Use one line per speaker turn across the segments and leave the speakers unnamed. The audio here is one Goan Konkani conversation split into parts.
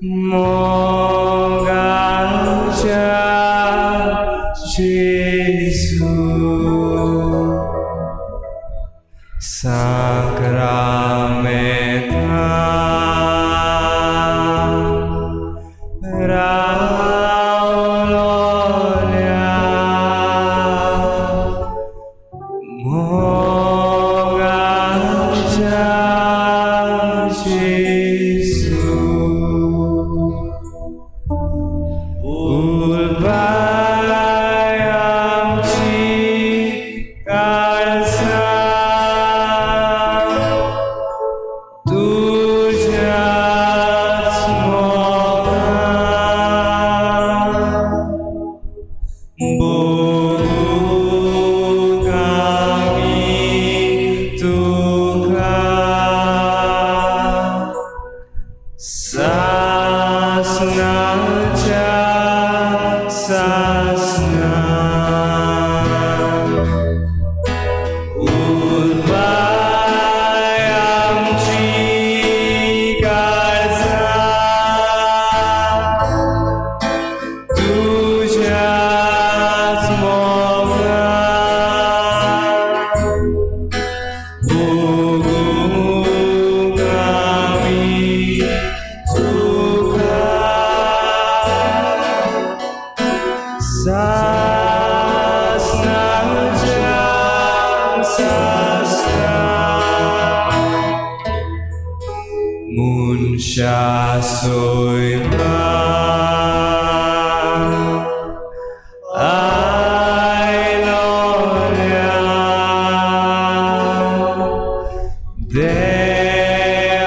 मोगाच्या जेजू साक्रामेंतां रावलोल्या मोगाच्या जेजू उलपाय आमची काळजां तुज्याच मोगान भोगूंक आमी तुका सासणाच्या सासणा उलपाय आमची काळजां तुज्याच मोगान भोगूंक आमी तुका सासणाच्या सासणा मनशा सैमा आयलोल्या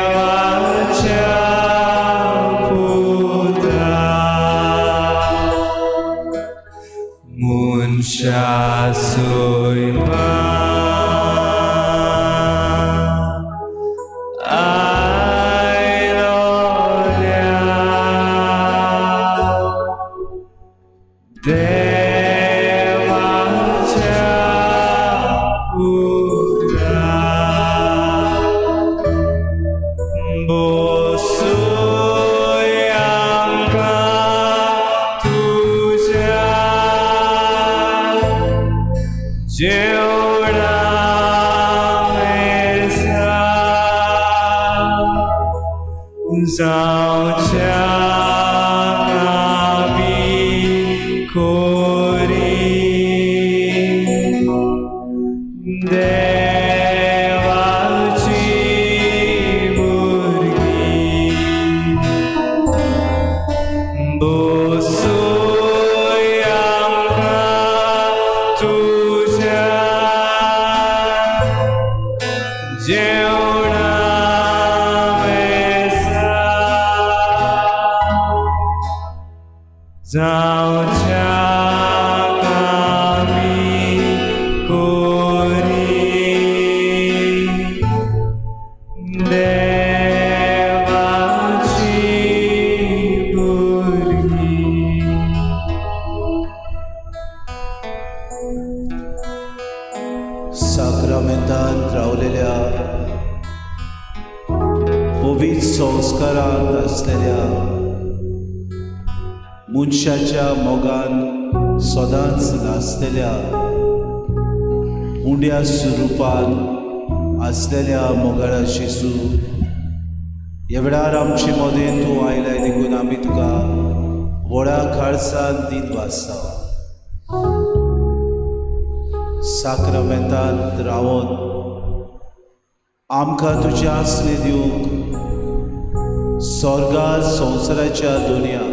देवाच्या पुता मनशा सैमा आयलोल्या देवाच्या पुता बसय आमकां तुज्या जेवणा मेजार जावच्या आमी कोरी देवाची भुरगीं बसय आमकां तुज्या जेवणा मेजार जावच्या आमी कोरी देवाची भुरगीं.
साक्रामेंतांत रावलेल्या, पवित्र संस्कारांत आसलेल्या, मनशाच्या मोगान सदांच नासलेल्या, उंड्या स्वरुपान आसलेल्या मोगाळा जेजू, ह्या वेळार आमचे मदें तूं आयलाय देखून आमी तुका व्हडा काळजान दीत वाचता. साक्रामेंतांत रावन आमकां तुजें आसणें दिवंक स्वर्गार संवसाराच्या दुनिया,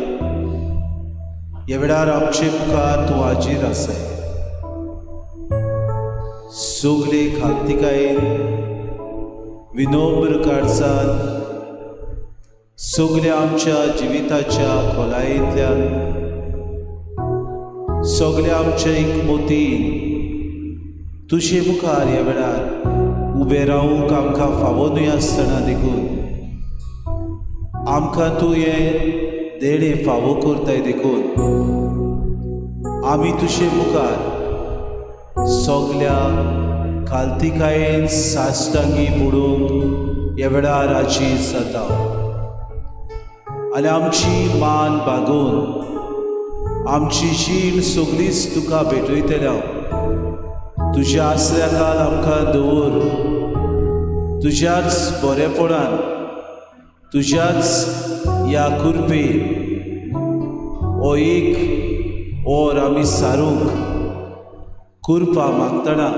ह्या वेळार आमचे मुखार तूं हाजीर आसाय. सगळे खालतिकायेन, विनम्र काळजान, सगळ्या आमच्या जिविताच्या खोलायेंतल्यान, सगळ्या आमच्या एकमतीन तुजे मुखार ह्या वेळार उबें रावूंक आमकां फावो न्हय आसतना देखून आमकां तूं हें देणें फावो करताय देखून आमी तुजे मुखार सगल्या खालतिकायेन साश्टांगी पडूंक ह्या वेळार हाजीर जाता. आनी आमची मान बागोवन आमची जीण सगळीच तुका भेटयतल्या. तुज्या आसऱ्या खाल आमकां दवर. तुज्याच बरेपणान, तुज्याच ह्या कृपेन हो एक ओर आमी सारूंक कृपा मागतना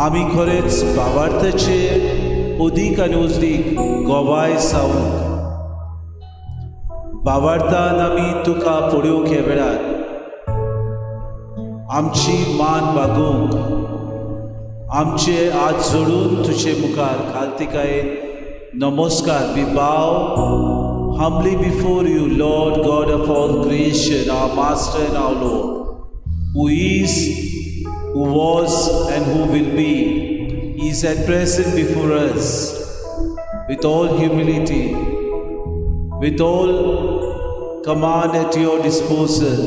आमी खरेंच भावार्थाचे अदीक आनी अदीक गवाय जावंक, भावार्थान आमी तुका पळोवंक ह्या वेळार आमची मान बागोवंक, आमचे हात जोडून तुजे मुखार खालतिकायेन नमस्कार. We bow humbly before you, Lord God of all creation, our Master and our Lord, who is, who was, and who will be, is at present before us, with all humility, with all command at your disposal.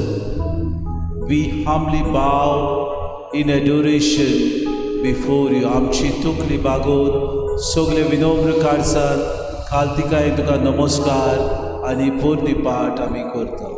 We humbly bow in adoration before you. आमची तकली बागोवन सगळे विनम्र काळजान खालतिकायेन तुका नमस्कार आनी पोरणी पाठ आमी करता.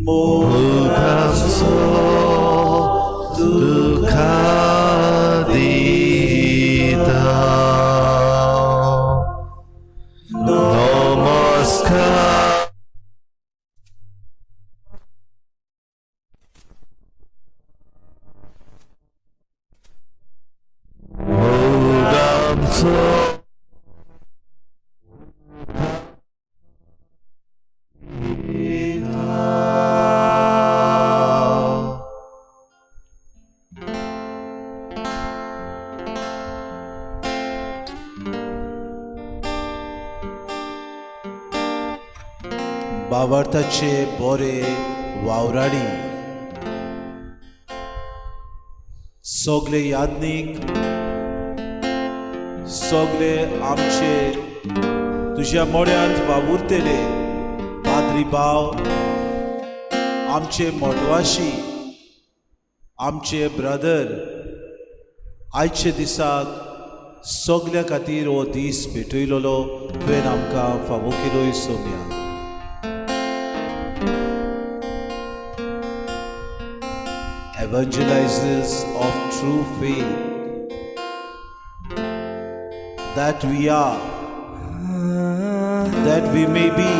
मोगाचो तुका दिता. नमस्कार. मोगाचो
भावार्थाचे बोरे वावराडी, सगळे याज्ञीक, सगळे आमचे तुज्या मोड्यांत वावुरतले पाद्री भाव, आमचे मोटवाशी, आमचे ब्रदर, आयचे दिसाक सगल्या खातीर हो दीस भेटयलोलो तुवें आमकां फावो केलोय Saumya. Evangelizers of true faith that we are, that we may be,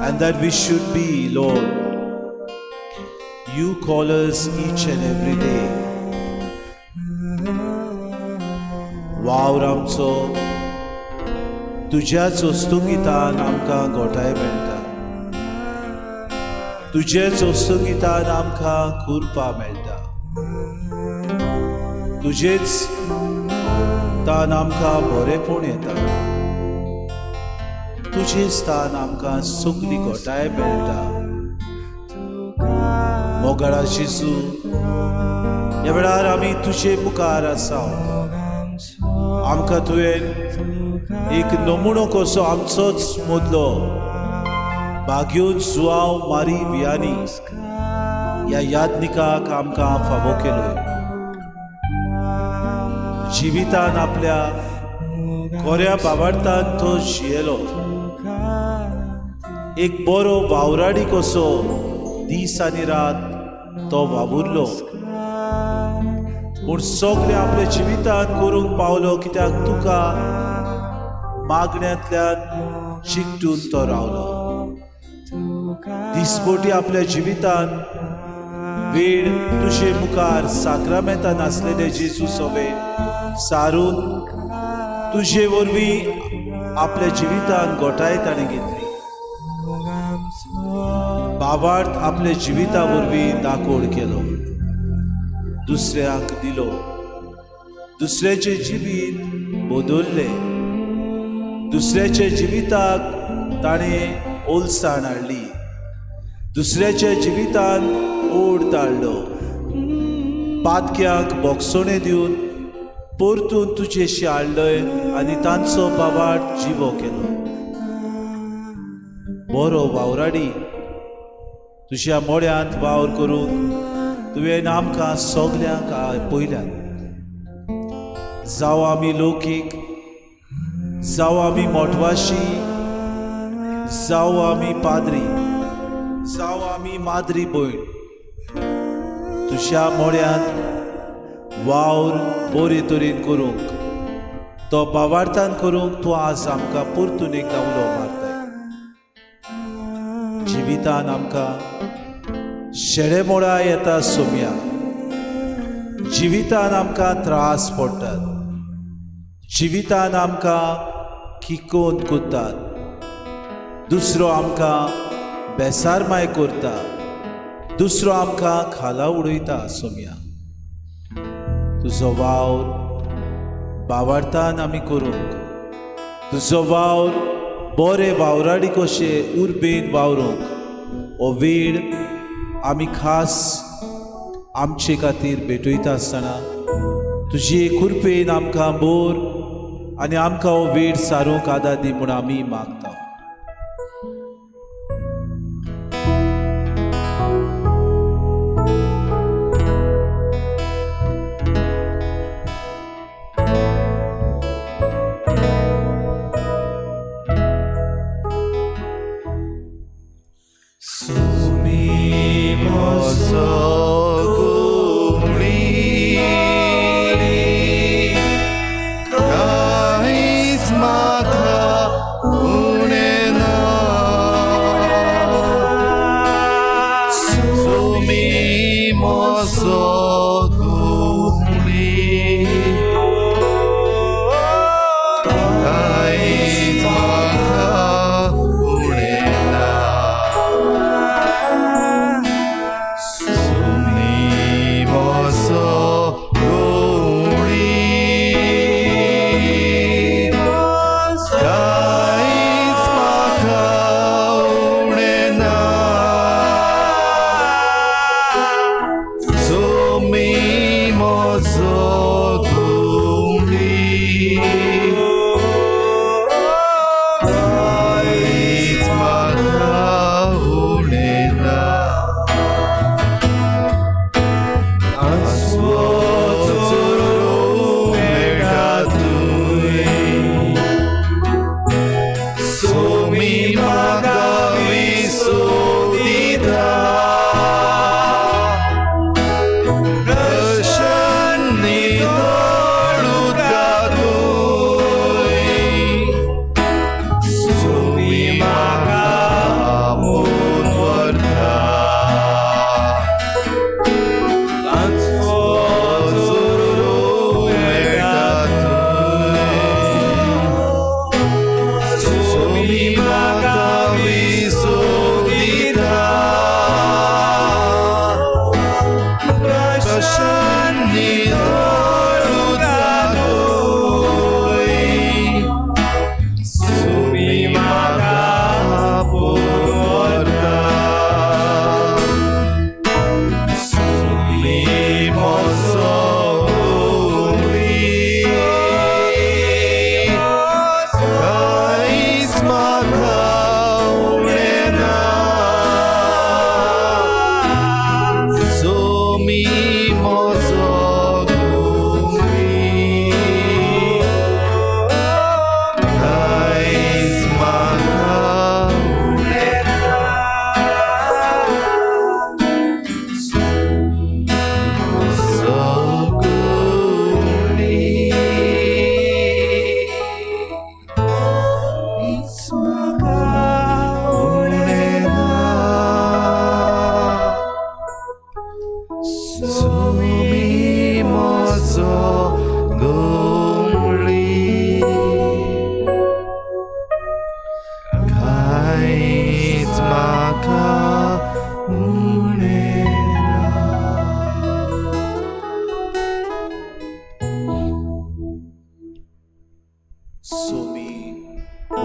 and that we should be, Lord. You call us each and every day. वावर आमचो तुज्याच वस्तुगितान आमकां गोठाय मेळटा, तुजेच वस्तुगितान आमकां कृपा मेळटा, तुजेच तान आमकां बरेपण येता, तुजेच तान आमकां सगली गोठाय मेळटा. मोगाळा जेजू, ह्या वेळार आमी तुजे मुखार आसा. आमकां तुवें एक नमुनो कसो आमचोच मदलो भाग्योन जुआंव मारी वियानी ह्या याज्ञिकाक आमकां फावो केलो. जिवितान आपल्या खऱ्या भावार्थान तो जियेलो. एक बरो वावराडी कसो दीस आनी रात तो वावुरलो, पूण सगळें आपल्या जिवितान करूंक पावलो कित्याक तुका मागण्यांतल्यान चिकटून तो रावलो. दिसपटी आपल्या जिवितान वेळ तुजे मुखार साक्रामेंतान आसलेले जेजू सवे सारून तुजे वरवीं आपल्या जिवितान गोठाय ताणें घेतली. भावार्थ आपल्या जिविता वरवीं दाकोड केलो, दुसऱ्याक दिलो, दुसऱ्याचें जिवीत बदललें. दुसऱ्याच्या जिविताक ताणें ओलसाण हाडली, दुसऱ्याच्या जिवितान ओड ताडलो. पातक्यांक बोगसोणे दिवन परतून तुजेशी हाडलय आनी तांचो बावाट जिवो केलो. बरो वावराडी, तुज्या मोड्यांत वावर करूंक तुवें आमकां सगल्यांक पयल्यान. जावं आमी लौकीक, जावं आमी मोटवाशी, जावं आमी पाद्री, जावं आमी माद्री भयण, तुज्या मोड्यांत वावर बरे तरेन करूंक, तो बावार्थान करूंक तूं आज आमकां परतून एकदां उलो मारताय. जिवितान आमकां शेळेमोडा येता सोम्या, जिवितान आमकां त्रास पडटात, जिवितान आमकां किकोन करतात, दुसरो आमकां बेसारमाय करता, दुसरो आमकां खाला उडयता. सोम्या, तुजो वावर बावार्थान आमी करूंक, तुजो वावर बरे वावराडी कशे उर्बेन वावरूंक हो वेळ आमी खास आमचे खातीर भेटयता आसतना तुजी कृपेन आमकां बोर आनी आमकां हो वेळ सारूंक आदार दी म्हूण आमी मागता.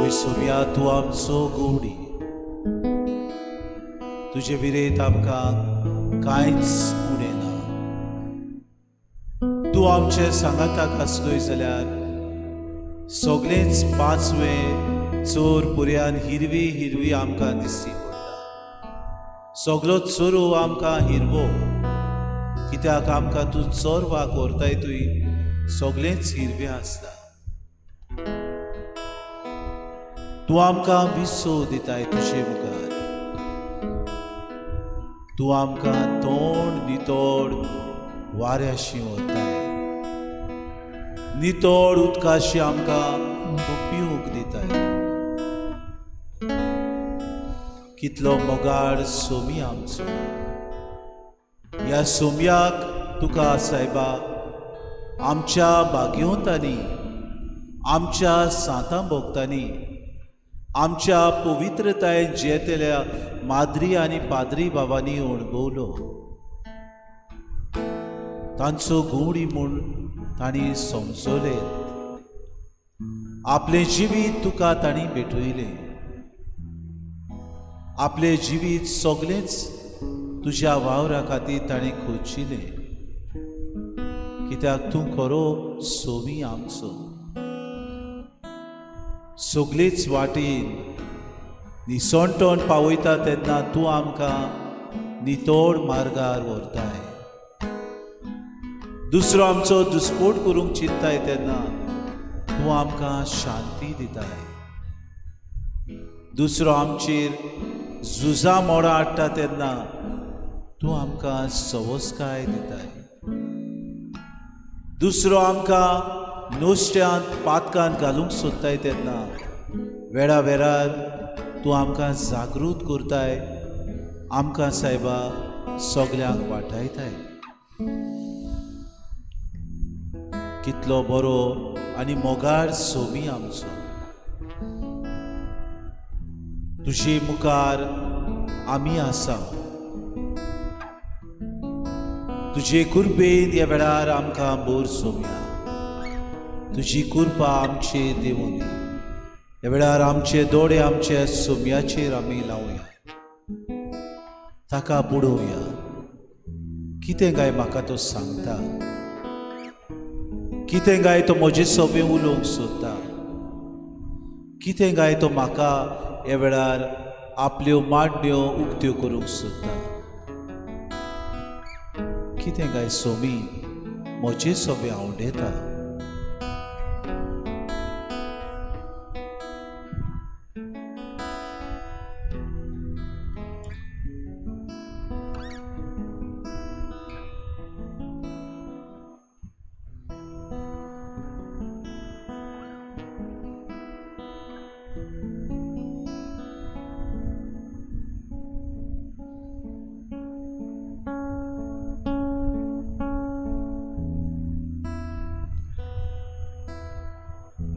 वय सोम्या तूं आमचो गोवडी, तुजे विरेत आमकां कांयच उणें ना। तूं आमचे सांगाताक आसलोय जाल्यार सगळेंच पांचवें चोर पुऱ्यान हिरवी हिरवी आमकां दिसची पडटा। सगलो चोरू आमकां हिरवो, कित्याक आमकां तूं चोरवाक व्हरताय, तुय सगळेंच हिरवें आसता। तूं आमकां विसव दिताय तुजे मुखार, तूं आमकां तोंड नितोड वाऱ्याशी व्हरताय, नितोड उदकाशी आमकां तूं पिवंक दिताय। कितलो मोगाळ सोमी आमचो, ह्या सोम्याक तुका सायबा आमच्या भाग्यवंतांनी, आमच्या सांतां भोगतांनी, आमच्या पवित्रतायेन जियेतल्या माद्री आनी पाद्री बाबांनी अणभवलो। तांचो घुंवडी म्हूण तांणी समजलें, आपलें जिवीत तुका तांणी भेटयलें, आपलें जिवीत सगळेंच तुज्या वावरा खातीर ताणें खोचिलें, कित्याक तूं खरो सोमी आमचो। सगळीच वाटेन निसणटण पावयता तेन्ना तूं आमकां नितोड मार्गार व्हरताय। दुसरो आमचो दुस्पोट करूंक चिंताय तेन्ना तूं आमकां शांती दिताय। दुसरो आमचेर झुजां मोडां हाडटा तेन्ना तूं आमकां सवसकाय दिताय। दुसरो आमकां नुस्त्यांत पातकांत घालूंक सोदताय तेन्ना वेळा वेळार तूं आमकां जागृत करताय, आमकां सायबा सगल्यांक वाटायताय। कितलो बरो आनी मोगाळ सोमी आमचो, तुजे मुखार आमी आसा, तुजे कुरबेन ह्या वेळार आमकां बोर सोम्या, तुजी कृपा आमचे देवून ह्या वेळार आमचे दोळे आमच्या सोम्याचेर आमी लावया, ताका बुडोवया। कितें काय म्हाका तो सांगता, कितें काय तो म्हजे सोबे उलोवंक सोदता, कितें काय तो म्हाका ह्या वेळार आपल्यो मांडण्यो उक्त्यो करूंक सोदता, कितें काय सोमी म्हजे सोबे आवडटा।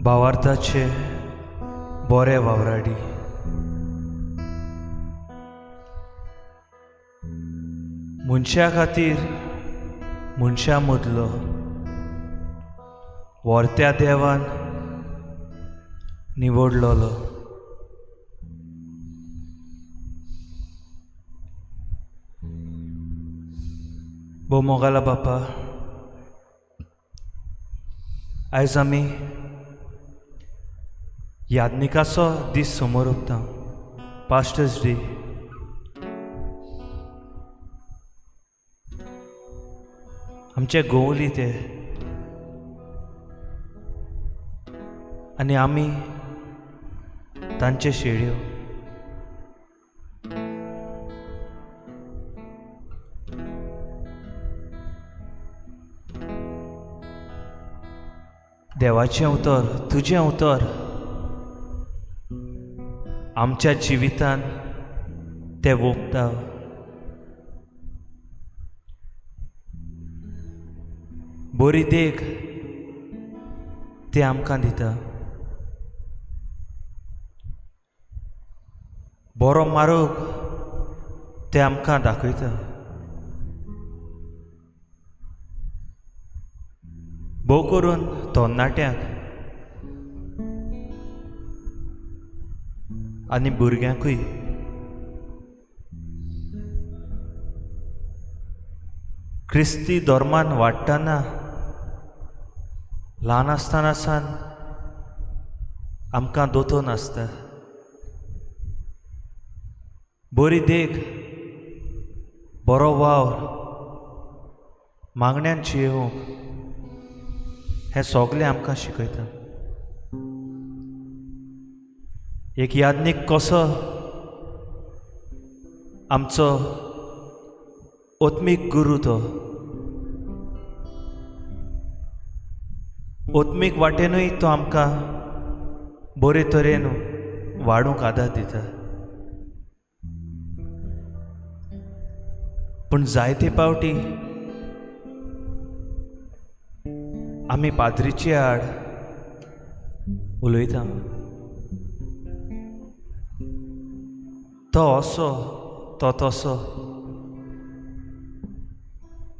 भावार्थाचे बोरे वावराडी, मनशा खातीर मनशा मदलो व्हरत्या देवान निवडलोलो। भोव मोगाला बापा, आयज आमी यादनिकाचो दीस समोर उरता, पास्टर्स डे। आमचे गोवली ते आनी आमी तांचे शेळ्यो। देवाचें उतर, तुजें उतर आमच्या जिवितान तें वोपता। बरी देख ते आमकां दिता, बरो मार्ग ते आमकां दाखयता। भोव करून तरणाट्यांक आनी भुरग्यांकूय. क्रिस्ती धर्मान वाडटना ल्हान आसतना सावन आमकां दोतोन आसता. बरी देख, बरो वावर, मागण्यान जियेवंक हें सगळें आमकां शिकयता. एक याज्ञीक कसो आमचो आत्मीक गुरू, तो आत्मीक वाटेनूय तो आमकां बरे तरेन वाडूंक आदार दिता. पूण जायते पावटी आमी पाद्रीचे आड उलयता. तो असो, तो तसो,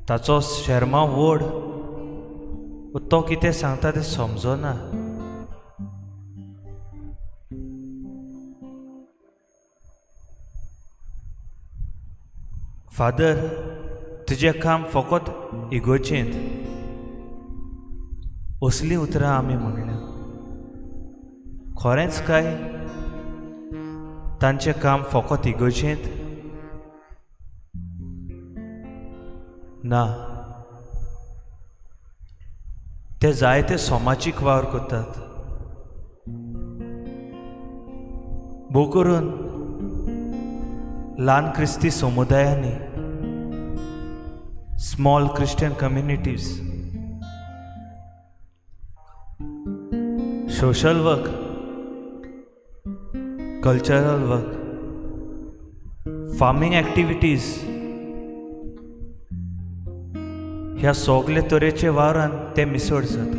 ताचो शेर्मांव व्हड, तो कितें सांगता तें समजना. फादर, तुजें काम फकत इगोर्जेंत, असलीं उतरां आमी म्हणल्या. खरेंच काय तांचें काम फकत इगोर्जेंत? ना, ते जायते समाजीक वावर करतात. भोव करून ल्हान क्रिस्ती समुदायांनी, small Christian communities, social work, cultural work, farming activities ह्या सगळे तरेचे वावरान ते मिसळ जाता.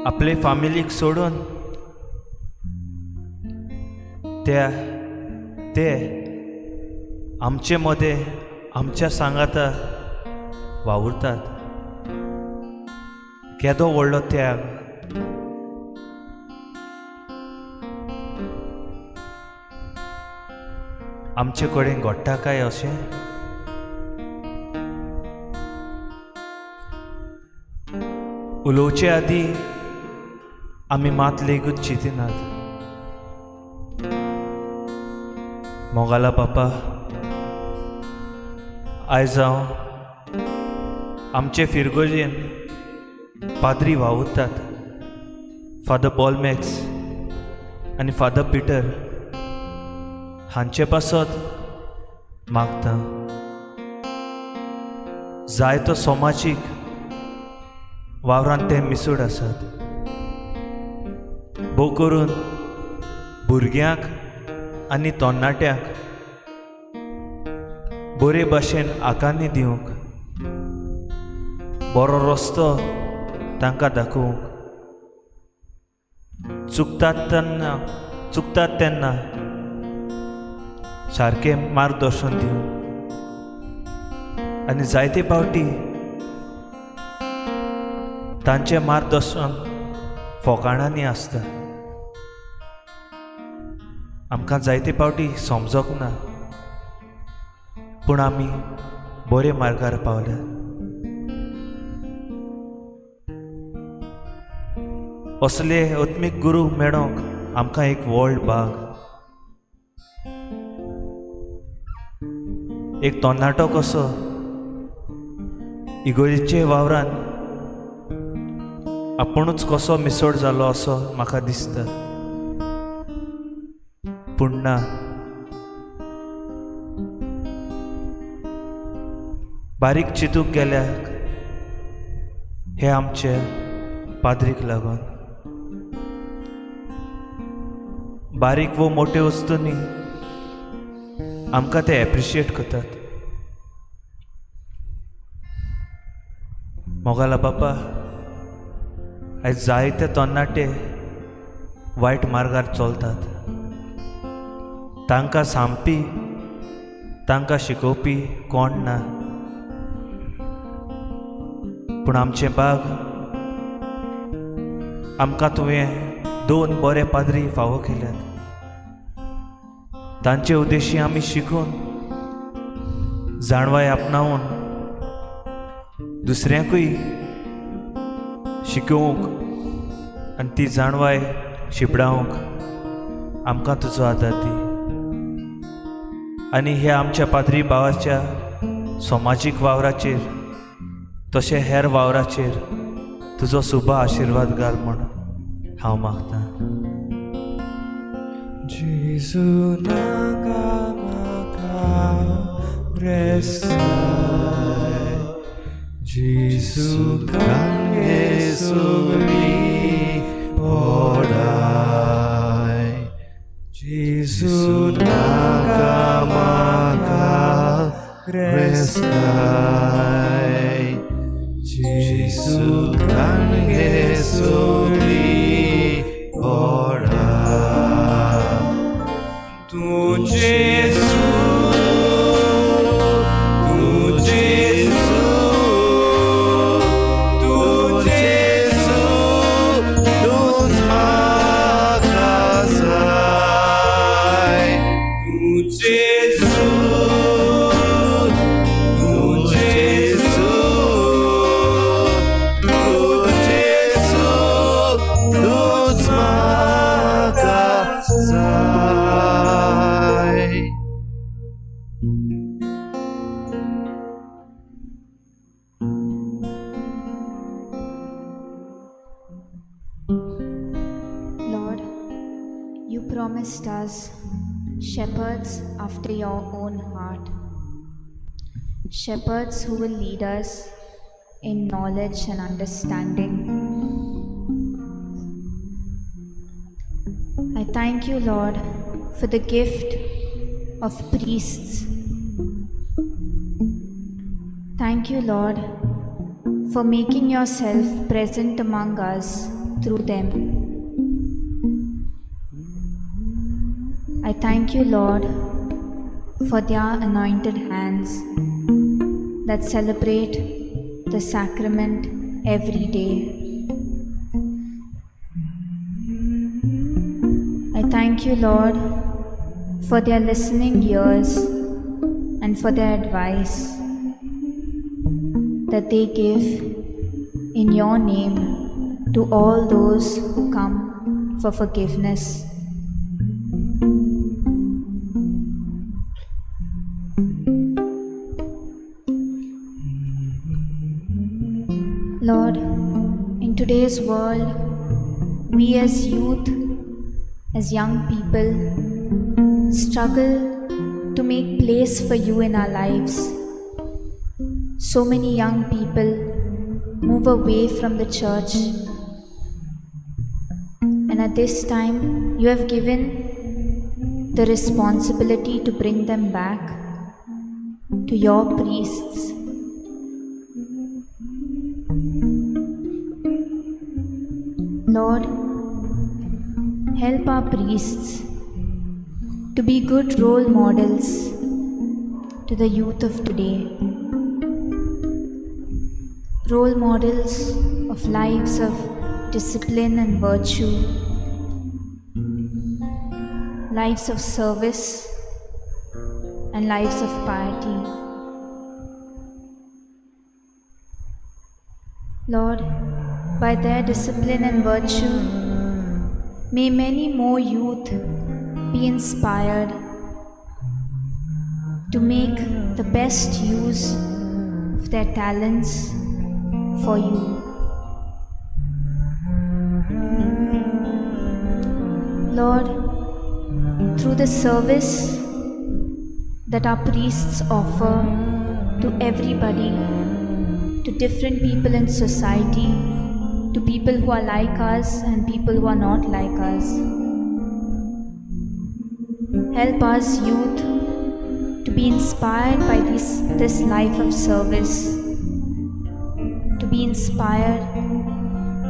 आपले फामिलीक सोडून ते आमचे मदें आमच्या सांगाता वावुरतात. केदो व्हडलो त्याग. आमचे कडेन घडटा काय अशें? उलोवचे आदीं आमी मात लेगीत चिंतिनात. मोगाला बापा, आयज हांव आमचे फिरगोजेन पाद्री वावुरतात, फादर बॉलमॅक्स आनी फादर पिटर हांचे पासत मागता. जायतो समाजीक वावरान ते मिसूड आसात. भोव करून भुरग्यांक आनी तरणाट्यांक बरे भाशेन आकानी दिवंक, बरो रस्तो तांकां दाखोवंक, चुकतात तेन्ना सारकें मार्गदर्शन दिवंक आनी जायते पावटी तांचें मार्गदर्शन फोकाणांनी आसता. आमकां जायते पावटी समजोंक ना, पूण आमी बरे मार्गार पावल्यात. असले आत्मीक गुरू मेळोंक आमकां एक व्हड भाग. एक तरणाटो कसो इगोर्जेच्या वावरान आपुणूच कसो मिसळ जालो असो म्हाका दिसता. पूण ना, बारीक चिंतूंक गेल्यार हे आमचे पाद्रीक लागून. बारीक वो मोठे वस्तूंनी आमकां ते एप्रिशिएट करतात. मोगाला बापा, आयज जायते तरणाटे वायट मार्गार चलतात. तांकां सांगपी, तांकां शिकोवपी कोण ना. पूण आमचें बाग आमकां तुवें दोन बरे पाद्री फावो केल्यात. तांचे उद्देशी आमी शिकून जाणवाय आपणावन दुसऱ्यांकूय शिकोवंक आनी ती जाणवाय शिपडावंक आमकां तुजो आदार दी. आनी ह्या आमच्या पाद्री भावाच्या समाजीक वावराचेर तशें हेर वावराचेर तुजो सुबा आशिर्वाद घाल म्हूण हांव मागतां.
जेजू नाका म्हाका रेस्ताय, जेजू कांगे सगळी ओडाय, जेजू नाका म्हाका रेस्ताय, जेजू कांगे सगळी ओडाय. तूं जेजू, तूं जेजू, तूं जेजू, तूंच म्हाका जाय. तूं जेजू, तूं जेजू, तूं जेजू, तूंच म्हाका जाय.
Lord, you promised us shepherds after your own heart, shepherds who will lead us in knowledge and understanding. I thank you, Lord, for the gift of priests. Thank you, Lord, for making yourself present among us through them. I thank you, Lord, for their anointed hands that celebrate the sacrament every day. I thank you, Lord, for their listening ears and for their advice that they give in your name to all those who come for forgiveness. Lord, in today's world, we as youth, as young people, struggle to make place for you in our lives. So many young people move away from the church. And at this time, you have given the responsibility to bring them back to your priests. Lord, help our priests to be good role models to the youth of today. Role models of lives of discipline and virtue, lives of service and lives of piety. Lord, by their discipline and virtue, may many more youth be inspired to make the best use of their talents for you. Lord, through the service that our priests offer to everybody, to different people in society, to people who are like us and people who are not like us, help us youth to be inspired by this life of service, to be inspired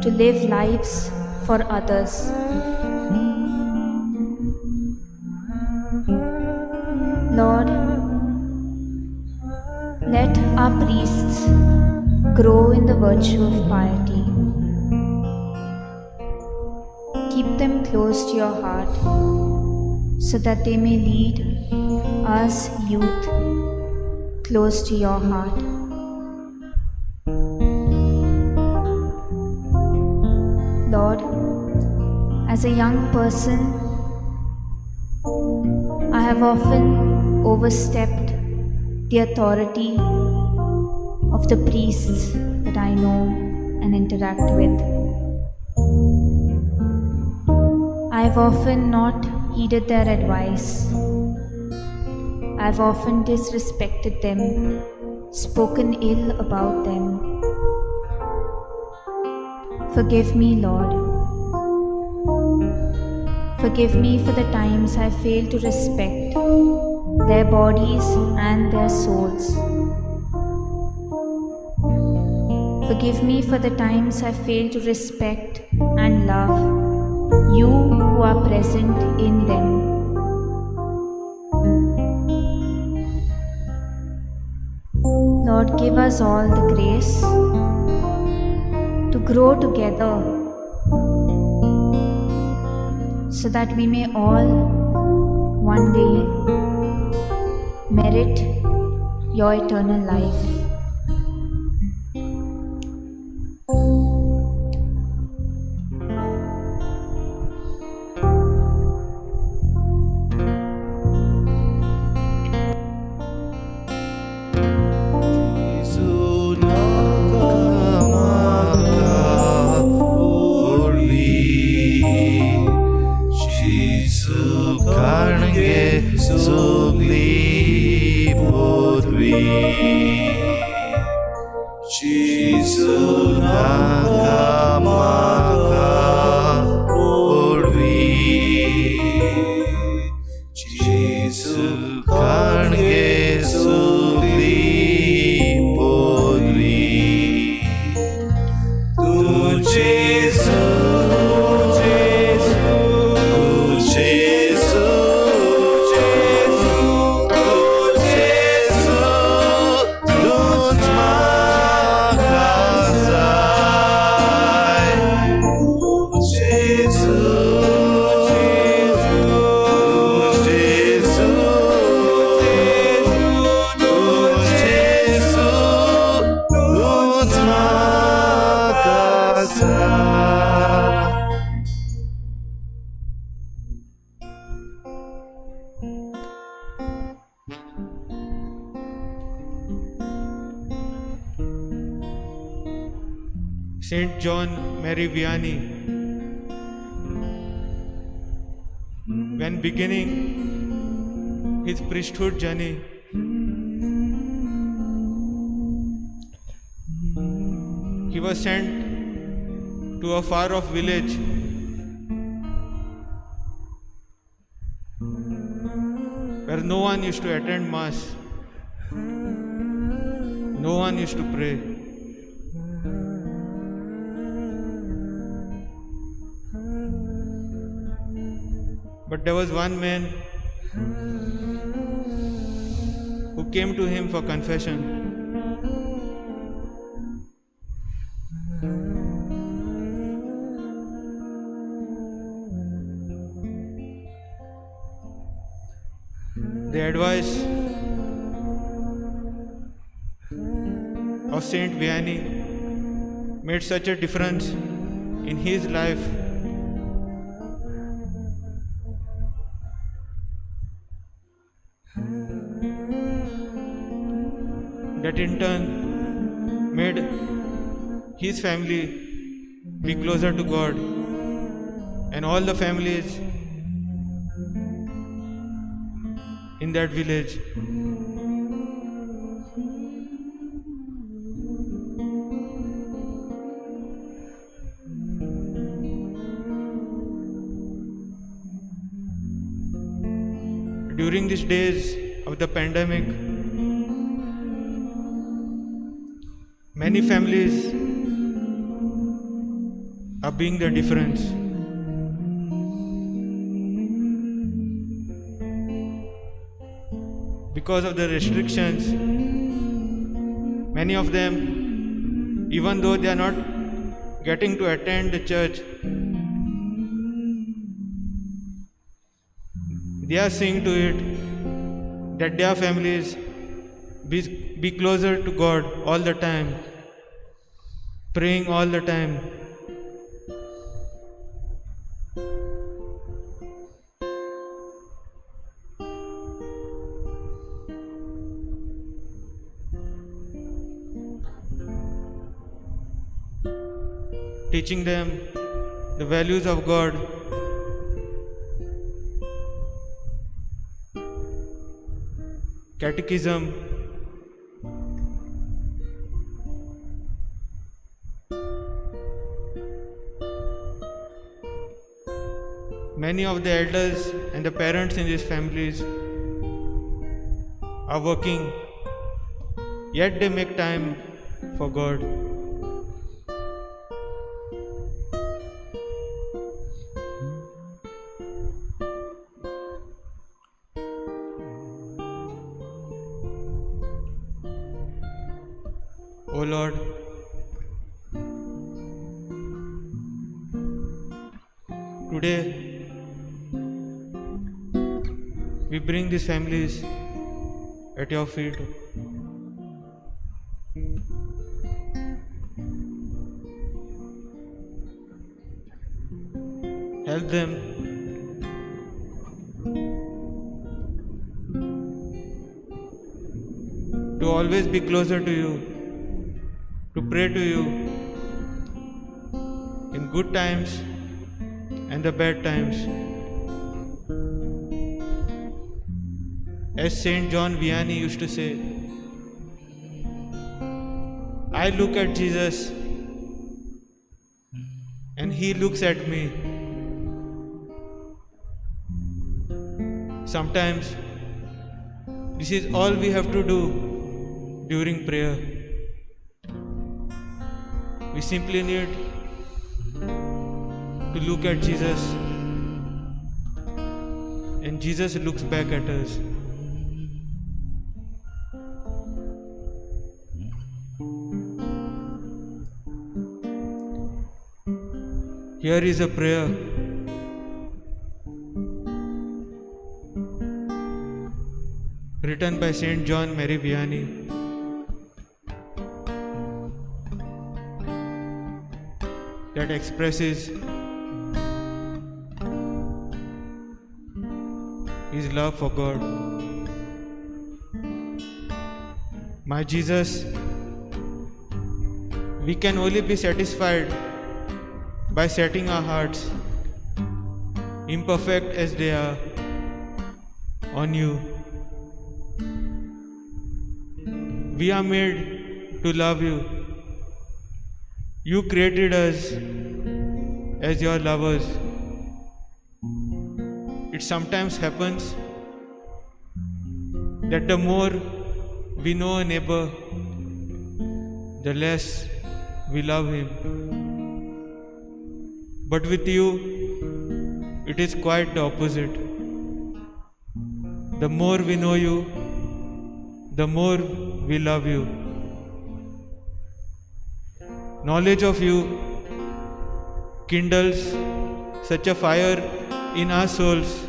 to live lives for others. Lord, let our priests grow in the virtue of piety. close to your heart so that they may lead us youth close to your heart. Lord, as a young person, I have often overstepped the authority of the priests that I know and interact with. I have often not heeded their advice. I have often disrespected them, spoken ill about them. Forgive me, Lord. Forgive me for the times I failed to respect their bodies and their souls. Forgive me for the times I failed to respect and love you who are present in them. Lord, give us all the grace to grow together so that we may all one day merit your eternal life.
Saint John Mary Vianney, when beginning his priesthood journey, he was sent to a far-off village where no one used to attend Mass, no one used to pray. But there was one man who came to him for confession. The advice of Saint Vianney made such a difference in his life that in turn made his family be closer to God, and all the families in that village. During these days of the pandemic, many families are being the difference. Because of the restrictions, many of them, even though they are not getting to attend the church, They are seeing to it that their families be closer to God all the time, praying all the time. Teaching them the values of God, catechism, Many of the elders and the parents in these families are working, yet they make time for God. O Lord, today we bring these families at your feet. Help them to always be closer to you, to pray to you in good times and the bad times. As Saint John Vianney used to say, I look at Jesus and he looks at me. Sometimes this is all we have to do during prayer. We simply need to look at Jesus, and Jesus looks back at us. Here is a prayer written by Saint John Mary Vianney. That expresses his love for God. My Jesus, we can only be satisfied by setting our hearts, imperfect as they are, on you. We are made to love you. You created us as your lovers. It sometimes happens that the more we know a neighbor, the less we love him. But with you, it is quite the opposite. The more we know you, the more we love you. Knowledge of you kindles such a fire in our souls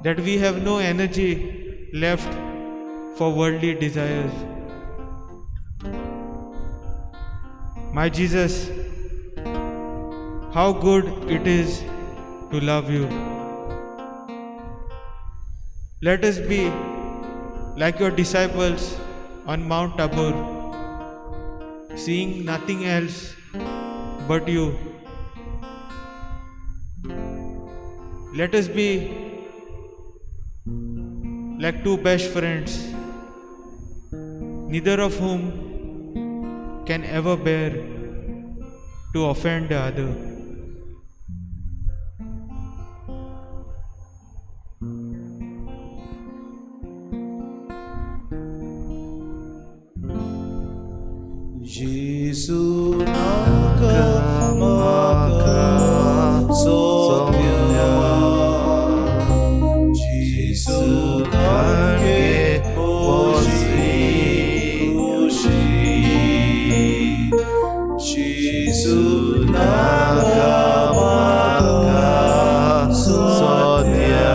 that we have no energy left for worldly desires. My Jesus, how good it is to love you. Let us be like your disciples on Mount Tabor, seeing nothing else but you. Let us be like two best friends, neither of whom can ever bear to offend the other.
Jesu naka maka sotya, Jesu kange mosi kushi, Jesu naka maka sotya,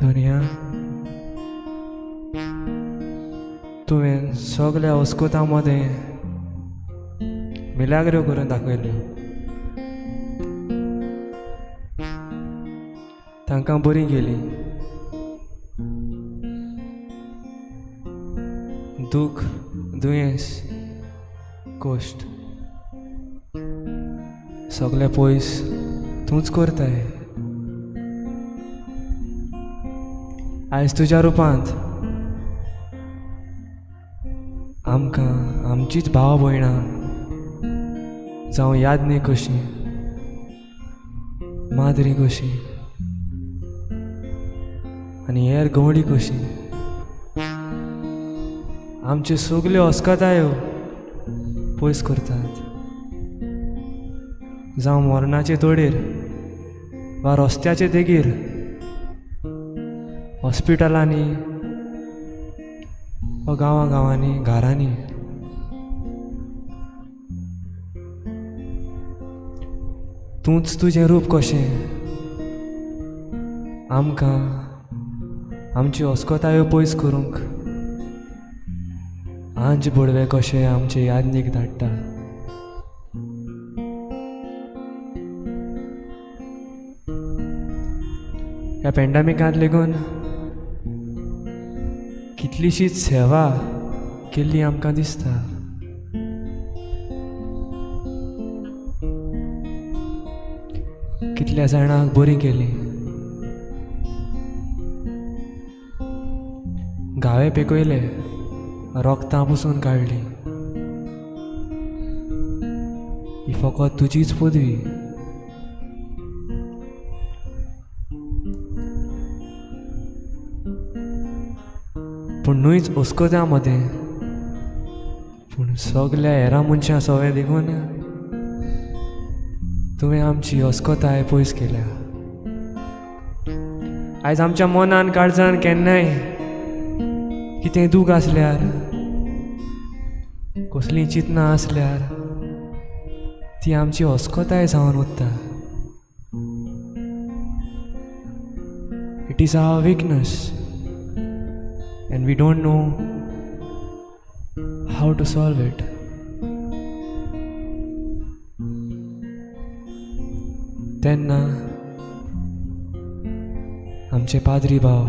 धनया, तुवें सगल्या अस्कोतां मदें मिलाग्रो करून दाखयल्यो. तांकां बरी गेली. दूख, दुयेंस, कश्ट सगळे पयस तूंच करताय. आयज तुज्या रुपांत आमकां आमचीच भाव भयणां जावं यादनी कशी, माद्री कशी आनी हेर गवळी कशी आमच्यो सगल्यो अस्कतायो पयस करतात. जावं मरणाचे तोडीर वा रस्त्याचे देगेर, हॉस्पिटलांनी वा गांवां गांवांनी, घरांनी तूंच तुजें रूप कशें आमकां आमच्यो अस्कतायो पयस करूंक आंज बोडवे कशें आमचे यादनीक धाडटा. ह्या पॅन्डेमिकांत लेगून कितलीशीच सेवा केल्ली आमकां दिसता. कितल्या जाणांक बरी केली, घावे पेकयले, रोगतां पुसून काडली. ही फकत तुजीच पदवी. पूण न्हूच अस्कत्यां मदें, पूण सगल्या हेरां मनशां सवय देखून तुवें आमची अस्कताय पयस केल्या. आयज आमच्या मनान काळजान केन्नाय कितें दूख आसल्यार, कसलीं चिंतनां आसल्यार ती आमची अस्कताय जावन उरता. It is our weakness and we don't know how to solve it. तेन्ना आमचे पाद्री भाव,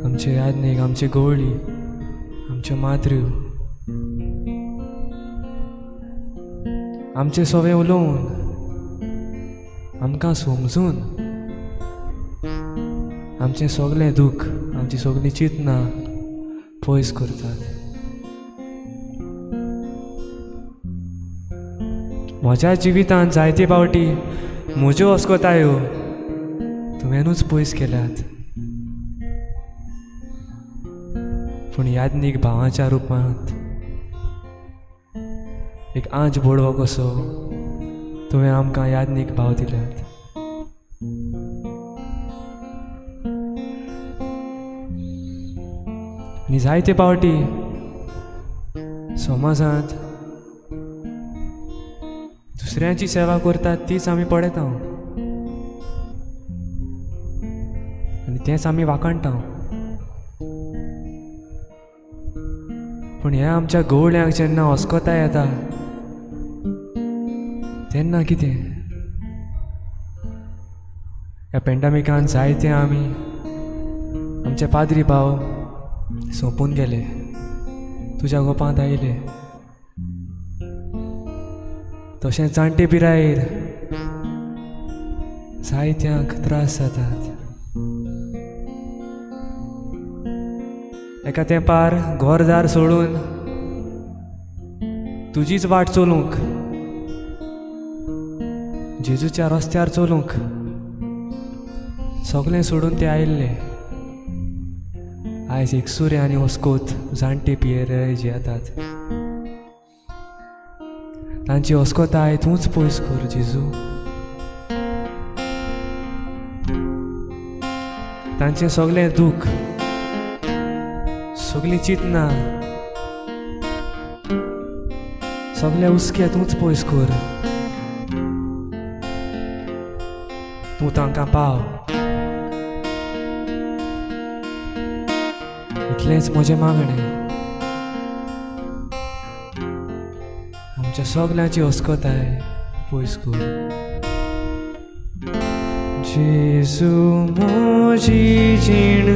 आमचे यादनीक, आमचे गवळी, आमच्यो मात्र्यो आमचे सवे उलोवन आमकां समजून आमचें सगळें दूख, आमची सगळीं चिंतनां पयस करतात. म्हज्या जिवितांत जायते फावटी म्हज्यो अस्कतायो तुवेंनूच पयस केल्यात, पूण यादनीक भावाच्या रुपांत एक आंज बोडवो कसो तुवें आमकां यादनीक भाव दिल्यात. आनी जायते फावटी समाजांत दुसऱ्यांची सेवा करतात तीच आमी पळयता आनी तेंच आमी वाखाणटा. पूण ह्या आमच्या गवळ्यांक जेन्ना अस्कताय येता तेन्ना कितें? ह्या पॅन्डेमिकान जायते आमी आमचे पाद्री भाव सोंपून गेले, तुज्या गोपांत आयले. तशें जाणटे पिरायेर जायत्यांक त्रास जातात. एका तेंपार घरदार सोडून तुजीच वाट चलूंक, जेजूच्या रस्त्यार चलूंक सगळें सोडून ते आयिल्ले. आयज एकसुरे आनी अस्कोत जाणटे पियेर जियेतात. तांची अस्कोताय तूंच पयस कर जेजू. तांचें सगळें दूख, सगळीं चिंतनां, सगळे हुस्के तूंच पयस कर. तूं तांकां पाव. इतलेंच म्हजें मागणें. आमच्या सगल्यांची अस्कताय पयस कर. जेजू म्हजी जीण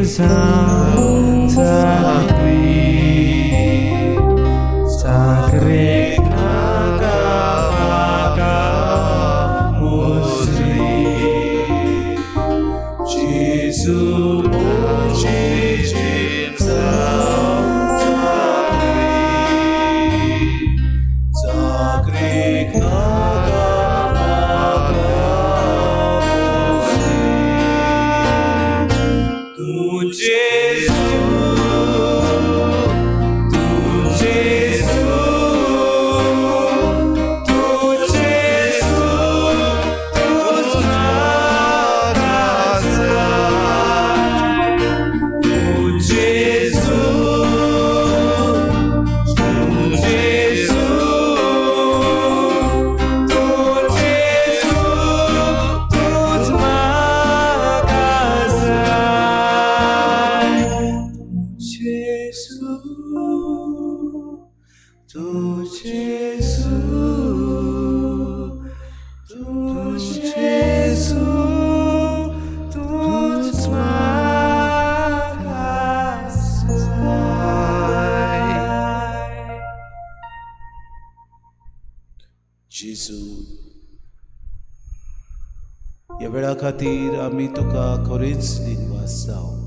चाकरी नाका म्हाका मुसरी.
जेजू म्हजी जीण चाकरीक नाका म्हाका मुसरी.
तूं जेजू, तूं जेजू, तूं जेजू, तूंच म्हाका जाय. तूं जेजू, तूं जेजू, तूं जेजू, तूंच म्हाका जाय. जेजू, तूं जेजू, तूं जेजू, तूंच म्हाका जाय.
जेजू, ह्या वेळा खातीर आमी तुका खरेंच दिनवास जावं.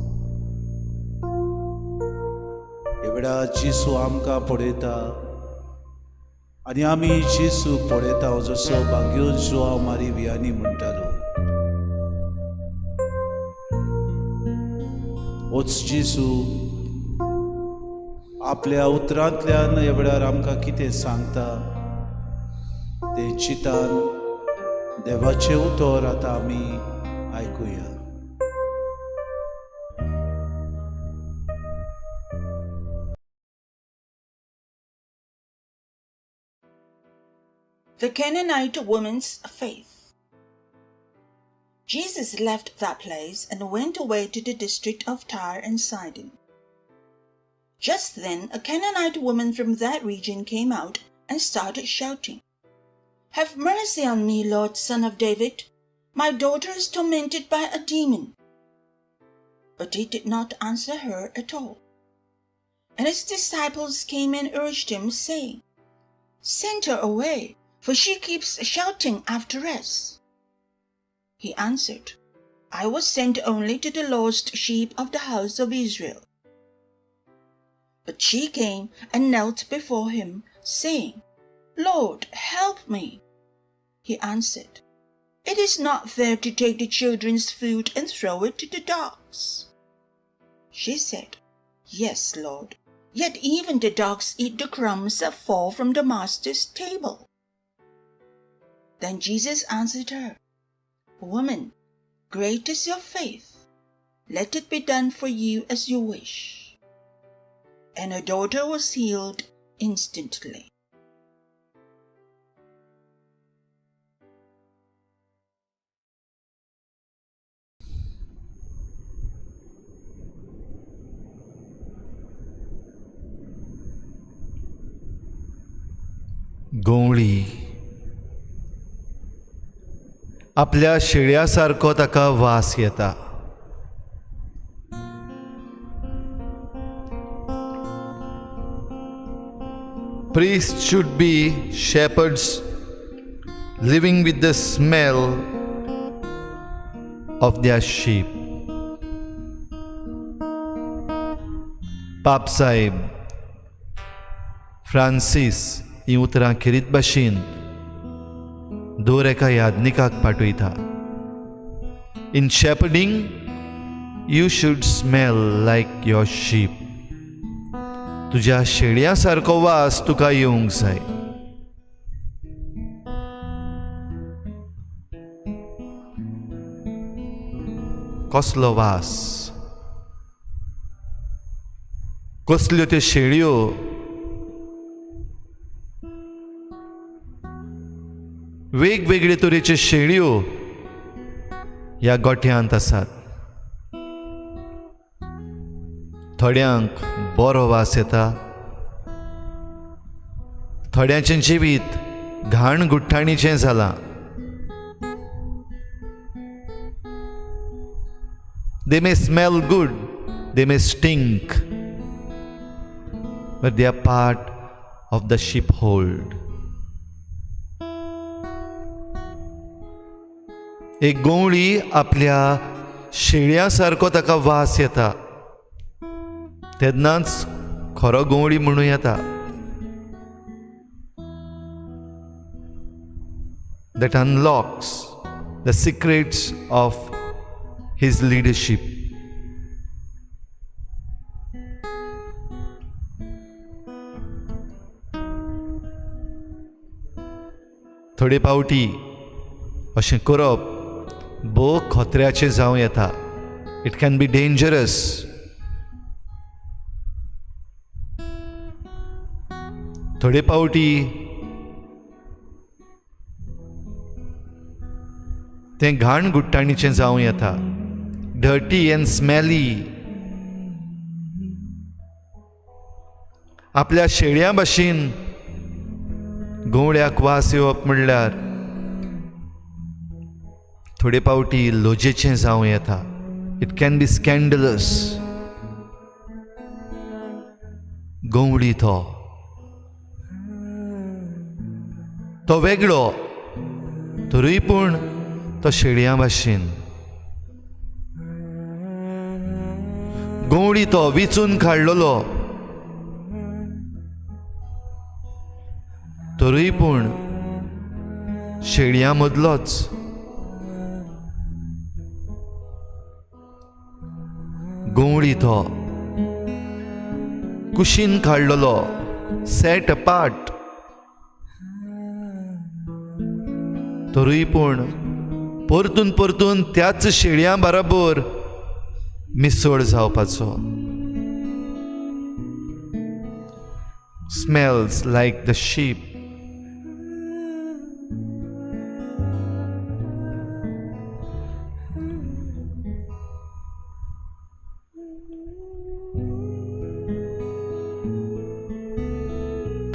ह्या वेळार जेजू आमकां पळयता आनी आमी जेजूक पळयता, जसो बाग्योन जुआंव मारी वियानी म्हणटालो. होच जेजू आपल्या उतरांतल्यान ह्या वेळार आमकां कितें सांगता तें चिंतान देवाचें उतर आतां आमी आयकुया.
The Canaanite woman's faith. Jesus left that place and went away to the district of Tyre and Sidon. Just then a Canaanite woman from that region came out and started shouting, "Have mercy on me, Lord, Son of David. My daughter is tormented by a demon." But he did not answer her at all. And his disciples came and urged him, saying, "Send her away, for she keeps shouting after us." He answered, "I was sent only to the lost sheep of the house of Israel." But she came and knelt before him, saying, "Lord, help me." He answered, "It is not fair to take the children's food and throw it to the dogs." She said, "Yes, Lord, yet even the dogs eat the crumbs that fall from the master's table." Then Jesus answered her, "Woman, great is your faith. Let it be done for you as you wish." And her daughter was healed instantly.
गवळी आपल्या शेळ्या सारको ताका वास येता. Priests should be shepherds living with the smell of their sheep. पापसाहेब फ्रांसीस ही उतरां खेरीत भाशेन दर एका याज्ञिकाक पाठयता. In shepherding you should smell like your sheep. तुज्या शेळयां सारको वास तुका येवंक जाय. कसलो वास, कसल्यो त्यो शेळयो, वेगवेगळे तरेच्यो शेळयो ह्या गोठ्यांत आसात. थोड्यांक बरो वास येता, थोड्यांचें जिवीत घाण गुठ्ठाणीचें जालां. They may smell good, they may stink, but they are part of the sheepfold. एक गवळी आपल्या शेळ्या सारको ताका वास येता तेन्नाच खरो गवळी म्हणूं येता. That unlocks the secrets of his leadership. थोडे पावटी अशें करप भोव खतऱ्याचें जावं येता. It can be dangerous. थोडे पावटी तें घाण गुट्टाणीचें जावं येता, डर्टी अँड स्मेली. आपल्या शेळयां भाशेन गवळ्याक वास येवप म्हणल्यार थोडे पावटी लजेचें जावं येता. It can be scandalous. गवळी तो तो वेगळो तरूय पूण तो शेळयां भाशेन. गवळी तो विचून काडलेलो तरूय पूण शेळयां मदलोच. गवळी तो कुशीन काडलेलो, सेट अपार्ट, तरूय पूण परतून परतून त्याच शेळयां बराबर मिसळ जावपाचो. Smells like the sheep.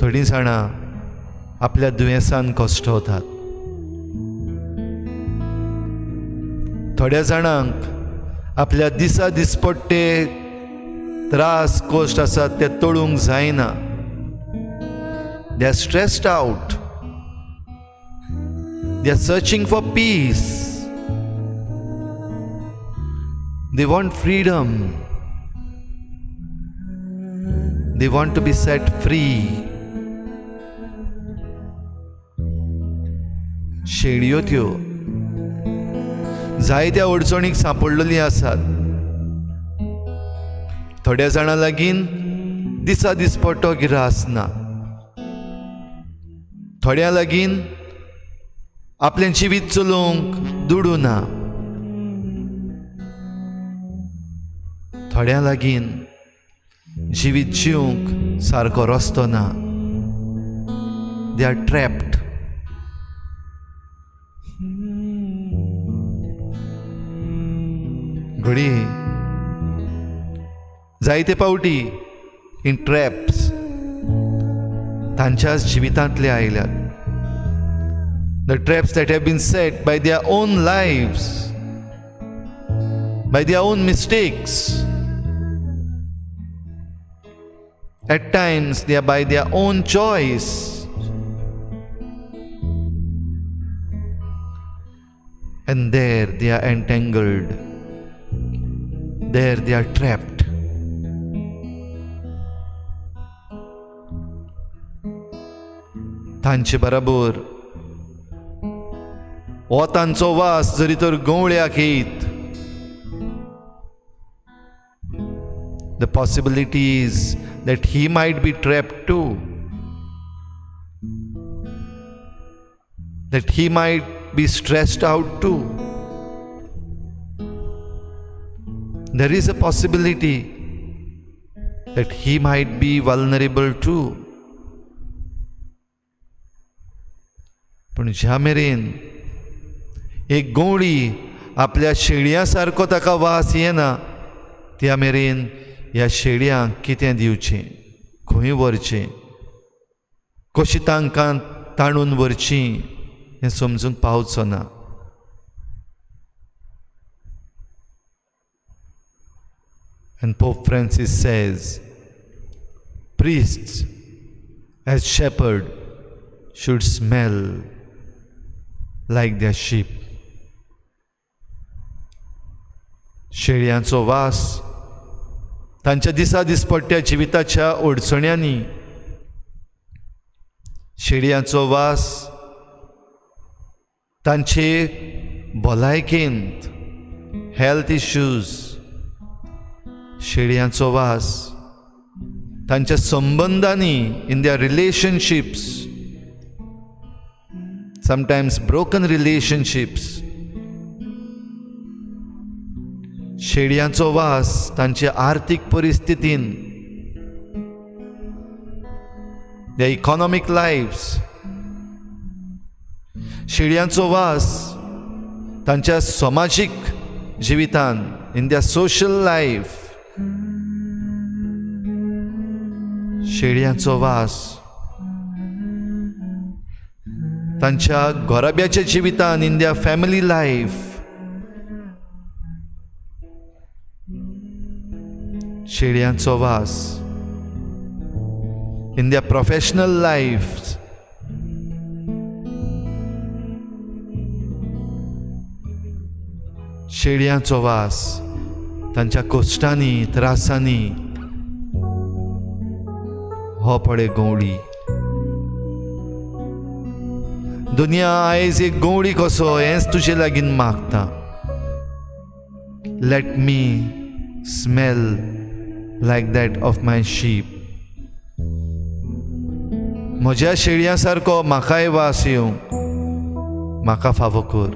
थोडीं जाणां आपल्या दुयेंसान कश्टवतात, थोड्या जाणांक आपल्या दिसा दिसपट्टे त्रास कश्ट आसात ते तोडूंक जायना. They are stressed out, they are searching for peace, they want freedom, they want to be set free. शेळयो त्यो जायत्या अडचणीक सांपडलेली आसात. थोड्या जाणां लागीं दिसा दिसपट्टो गिरास ना, थोड्या लागीं आपलें जिवीत चलोवंक दुडू ना, थोड्या लागीं जिवीत जिवंक सारको रस्तो ना. They are trapped. घडये जायते पावटी इन ट्रॅप्स तांच्याच जिवितांतले आयल्यात. The traps that have been set by their own lives, by their own mistakes. At times they are by their own choice. And there they are entangled. There they are trapped. तांचे बराबर हो तांचो वास जरी तर गवळ्याक येयत, the possibility is that he might be trapped too, that he might be stressed out too. There is a possibility that he might be vulnerable too. पूण ज्या मेरेन एक गवळी आपल्या शेळयां सारको ताका वास येना त्या मेरेन ह्या शेळयांक कितें दिवचें, खंय व्हरचें, कशी तांकां ताणून व्हरचीं हें समजूंक पावचो ना. And Pope Francis says, priests as shepherd should smell like their sheep. शेळयांचो वास तांच्या दिसा दिसपट्ट्या जिविताच्या अडचण्यांनी, शेळयांचो वास तांचे भलायकेंत, हेल्थ इश्यूज, शेळयांचो वास तांच्या संबंदांनी, in their relationships, sometimes broken relationships, शेळयांचो वास तांचे आर्थीक परिस्थितीन, the economic lives, शेळयांचो वास तांच्या समाजीक जिवितान, इन their social life, शेळयांचो वास तांच्या घराब्याच्या जिवितान, इन their family life, शेळयांचो वास इन their professional life, शेळयांचो वास तांच्या कश्टांनी, त्रासांनी. हो पळय गवळी, दुनिया आयज एक गवळी कसो हेंच तुजे लागीं मागता. Let me smell like that of my sheep. म्हज्या शेळयां सारको म्हाकाय वास येवंक म्हाका फावो कर.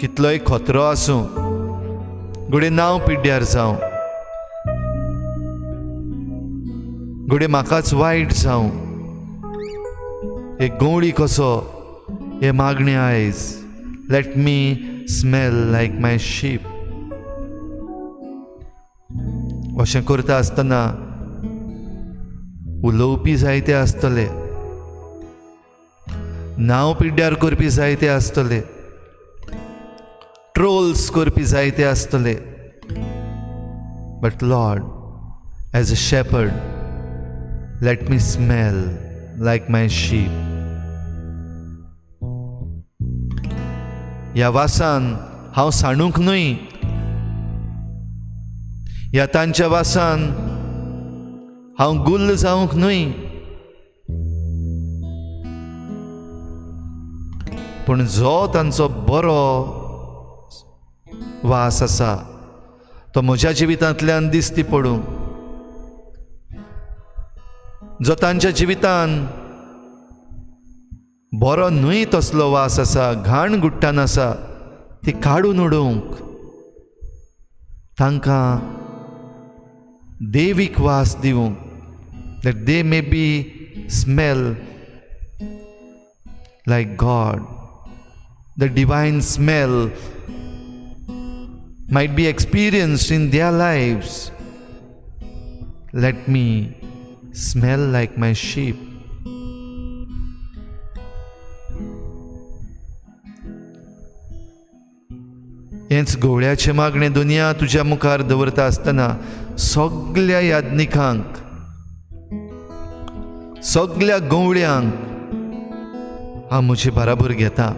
कितलोय खतरो आसूं, घडये नांव पिड्ड्यार जावं, घडये म्हाकाच वायट जावं, एक गवळी कसो हे मागणें आयज, let me smell like my sheep. अशें करता आसतना उलोवपी जायते आसतले, नांव पिड्ड्यार करपी जायते आसतले, ट्रोल्स करपी जायते आसतले. But Lord, as a shepherd, let me smell like my sheep. ह्या वासान हांव सांडूंक न्हय, ह्या तांच्या वासान हांव गुल्ल जावंक न्हय, पूण जो तांचो बरो वास आसा तो म्हज्या जिवितांतल्यान दिसती पडूं, जो तांच्या जिवितान बरो न्हय तसलो वास आसा, घाण गुट्टान आसा, ती काडून उडोवंक तांकां देवीक वास दिवंक, that they may be smell like God. The divine smell might be experienced in their lives. Let me smell like my sheep. हेंच गवळ्याचें मागणें दुनिया तुज्या मुखार दवरता आसतना सगल्या याज्ञिकांक, सगल्या गवळ्यांक हांव म्हजे बराबर घेता.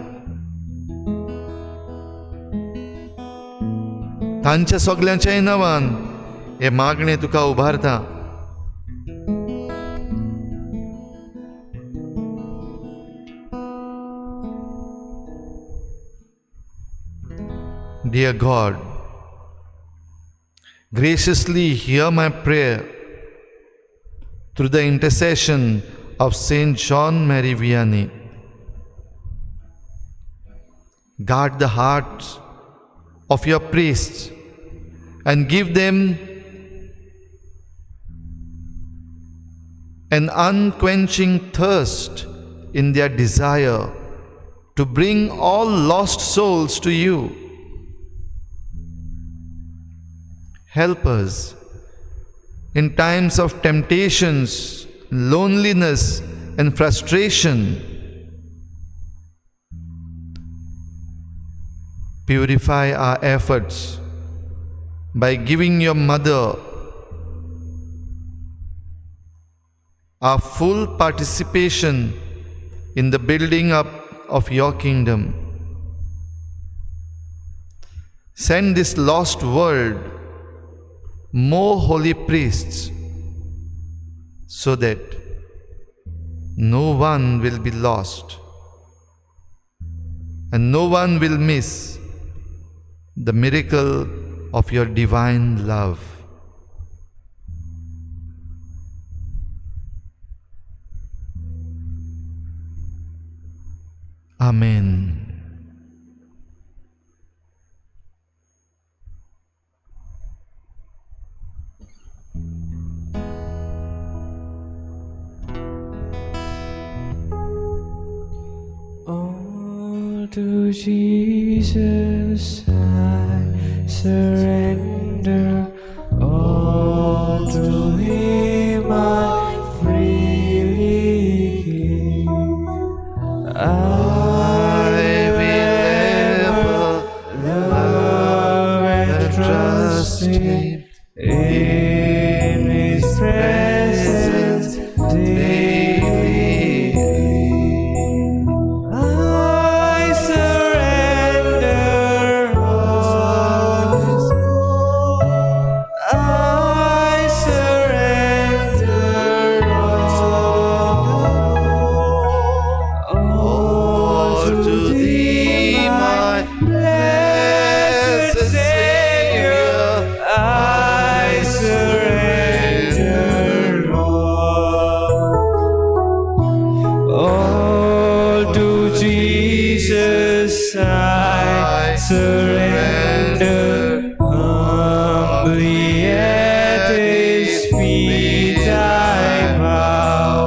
तांच्या सगल्यांच्याय नांवान हें मागणें तुका उबारता. Dear God, graciously hear my prayer through the intercession of Saint John Mary Vianney. Guard the hearts of your priests and give them an unquenching thirst in their desire to bring all lost souls to you. Help us in times of temptations, loneliness, and frustration. Purify our efforts by giving your mother our full participation in the building up of your kingdom. Send this lost world more holy priests so that no one will be lost and no one will miss the miracle of your divine love. Amen.
All to Jesus I surrender, all to Him I freely give.
I will ever
love and
trust Him
in His presence daily. I surrender all. I surrender all.
All to Thee, my blessed Savior,
I surrender all. All to Jesus I surrender, humbly at His feet I bow.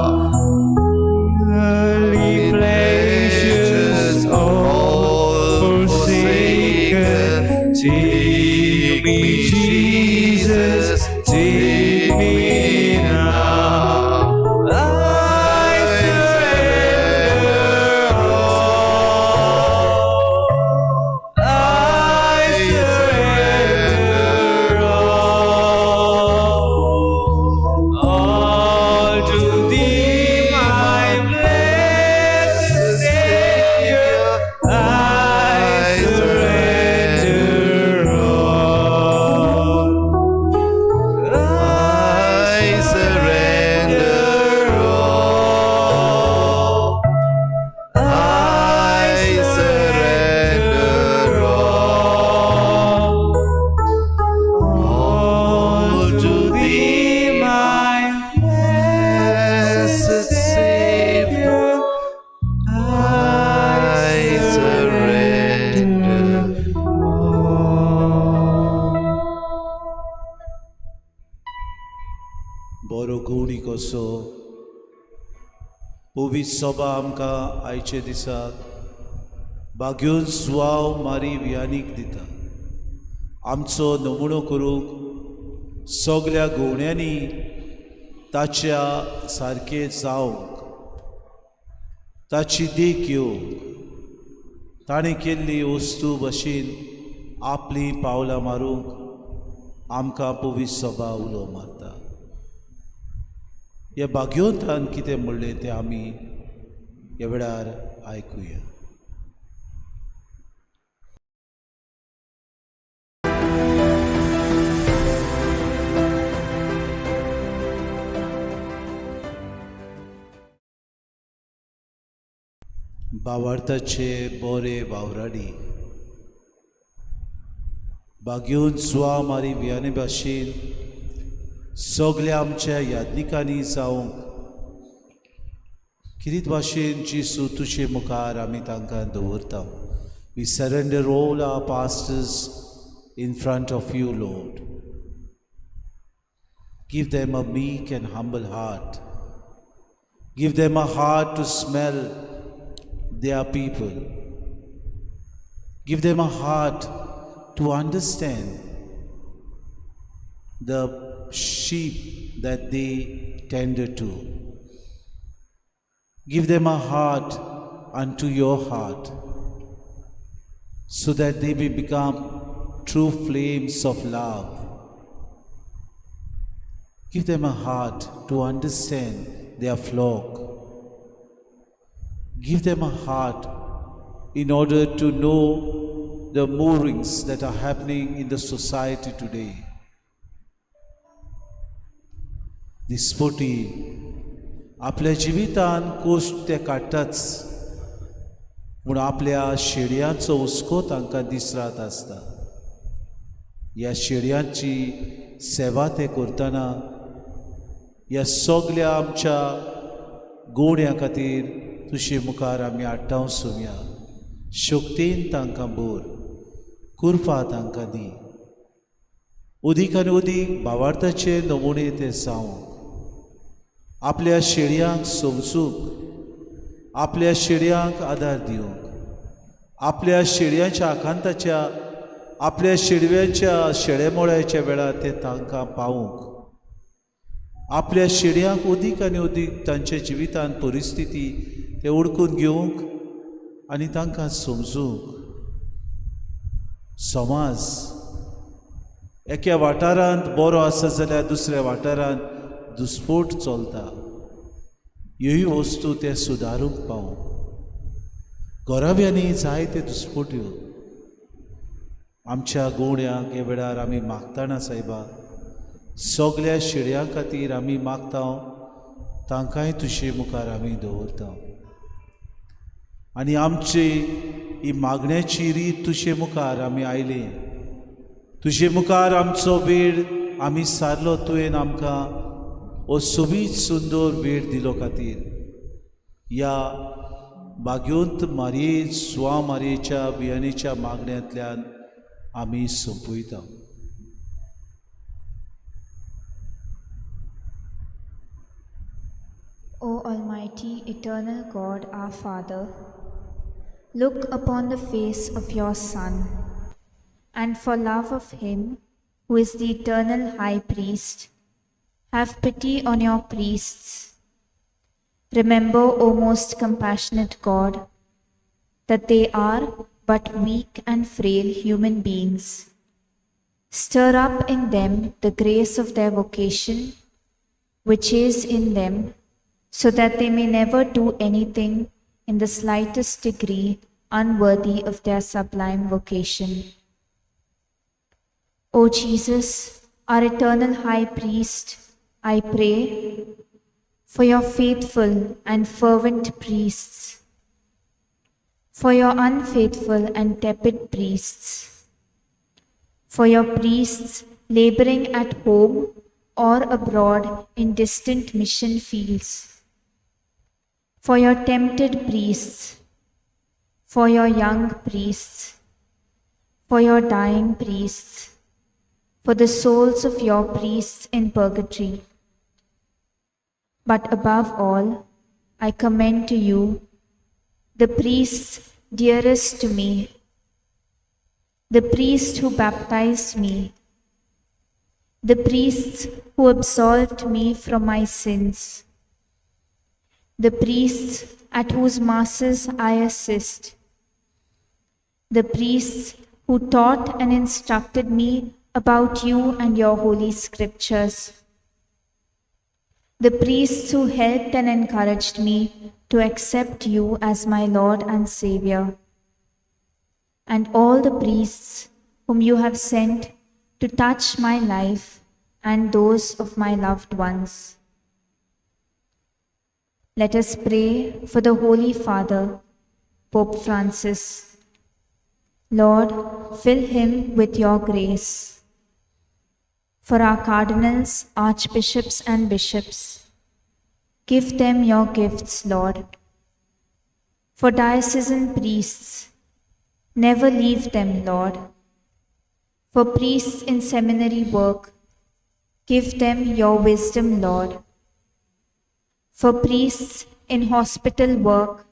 Earthly pleasures all forsaken, take me, Jesus, take me now. I surrender all. I surrender all. All to Thee, my blessed Savior, I surrender all.
I surrender all. I surrender all.
All to Thee, my
Blessed Savior,
I
I surrender
all.
बरो गुणी कसो पवित्र सभा आमकां आयचे दिसाक बागेवन सुवाव मारी वियानीक दिता. आमचो नमुनो करूंक सगल्या गवण्यांनी ताच्या सारकें जावंक, ताची देख घेवंक, ताणें केल्ली वस्तू भशेन आपलीं पावलां मारूंक आमकां पवित्र सभा उलो मारता. ह्या भाग्यवंतान कितें म्हणलें तें आमी ह्या वेळार आयकुया. भावार्थाचे बोरे वावराडी बागेवन सुवा मारी वियाने भाशेन सगल्या आमच्या यादनिकांनी जावंक किरीत भाशेन जेजू तुजे मुखार आमी तांकां दवरता. We surrender all our pastors in front of you, Lord. Give them a meek and humble heart. Give them a heart to smell their people. Give them a heart to understand the sheep that they tender to. Give them a heart unto your heart, so that they may become true flames of love. Give them a heart to understand their flock. Give them a heart in order to know the moorings that are happening in the society today. दिसपटी आपल्या जिवितान कोश्ट ते काडटाच, पूण आपल्या शेडयांचो हुस्को तांकां दीस रात आसता. ह्या शेडयांची सेवा ते करतना ह्या सगल्या आमच्या गोवण्यां खातीर तुजे मुखार आमी आठाव सोमया. शक्तीन तांकां भर, कृपा तांकां दी, अदीक आनी अदीक भावार्थाचे नमुने ते जावंक, आपल्या शेळयांक समजूंक, आपल्या शेळयांक आदार दिवंक, आपल्या शेळयांच्या आकांताच्या, आपल्या शेडव्यांच्या शेळेमोळ्याच्या वेळार ते तांकां पावूंक, आपल्या शेळयांक अदीक आनी अदीक तांच्या जिवितांत परिस्थिती ते ओळखून घेवंक आनी तांकां समजूंक. समाज एका वाठारांत बरो आसा जाल्यार दुसऱ्या वाठारांत दुस्पोट चलता. ह्योय वस्तू ते सुदारूंक पावूं. घराब्यांनी जायते दुस्पोट्यो आमच्या गोवण्यांक हे वेळार आमी मागतना सायबा, सगल्या शेळयां खातीर आमी मागता, तांकांय तुजे मुखार आमी दवरता आनी आमची ही मागण्याची रीत तुजे मुखार आमी आयली. तुजे मुखार आमचो वेळ आमी सारलो, तुवें आमकां हो सोबीत सुंदर वेळ दिलो खातीर ह्या भाग्योंत मारये सुवा मारयेच्या बियाणीच्या मागण्यांतल्यान आमी सोंपयता.
O Almighty, Eternal God, our Father, look upon the face of your Son, and for love of him, who is the eternal High Priest, have pity on your priests. Remember, O most compassionate God, that they are but weak and frail human beings. Stir up in them the grace of their vocation, which is in them, so that they may never do anything in the slightest degree unworthy of their sublime vocation. O Jesus, our eternal High Priest, I pray for your faithful and fervent priests, for your unfaithful and tepid priests, for your priests laboring at home or abroad in distant mission fields, for your tempted priests, for your young priests, for your dying priests, for the souls of your priests in purgatory. But above all, I commend to you the priests dearest to me, the priest who baptized me, the priests who absolved me from my sins, the priests at whose masses I assist, the priests who taught and instructed me about you and your holy scriptures, the priests who helped and encouraged me to accept you as my Lord and Savior, and all the priests whom you have sent to touch my life and those of my loved ones. Let us pray for the Holy Father, Pope Francis. Lord, fill him with your grace. For our cardinals, archbishops, and bishops, give them your gifts, Lord. For diocesan priests, never leave them, Lord. For priests in seminary work, give them your wisdom, Lord. For priests in hospital work,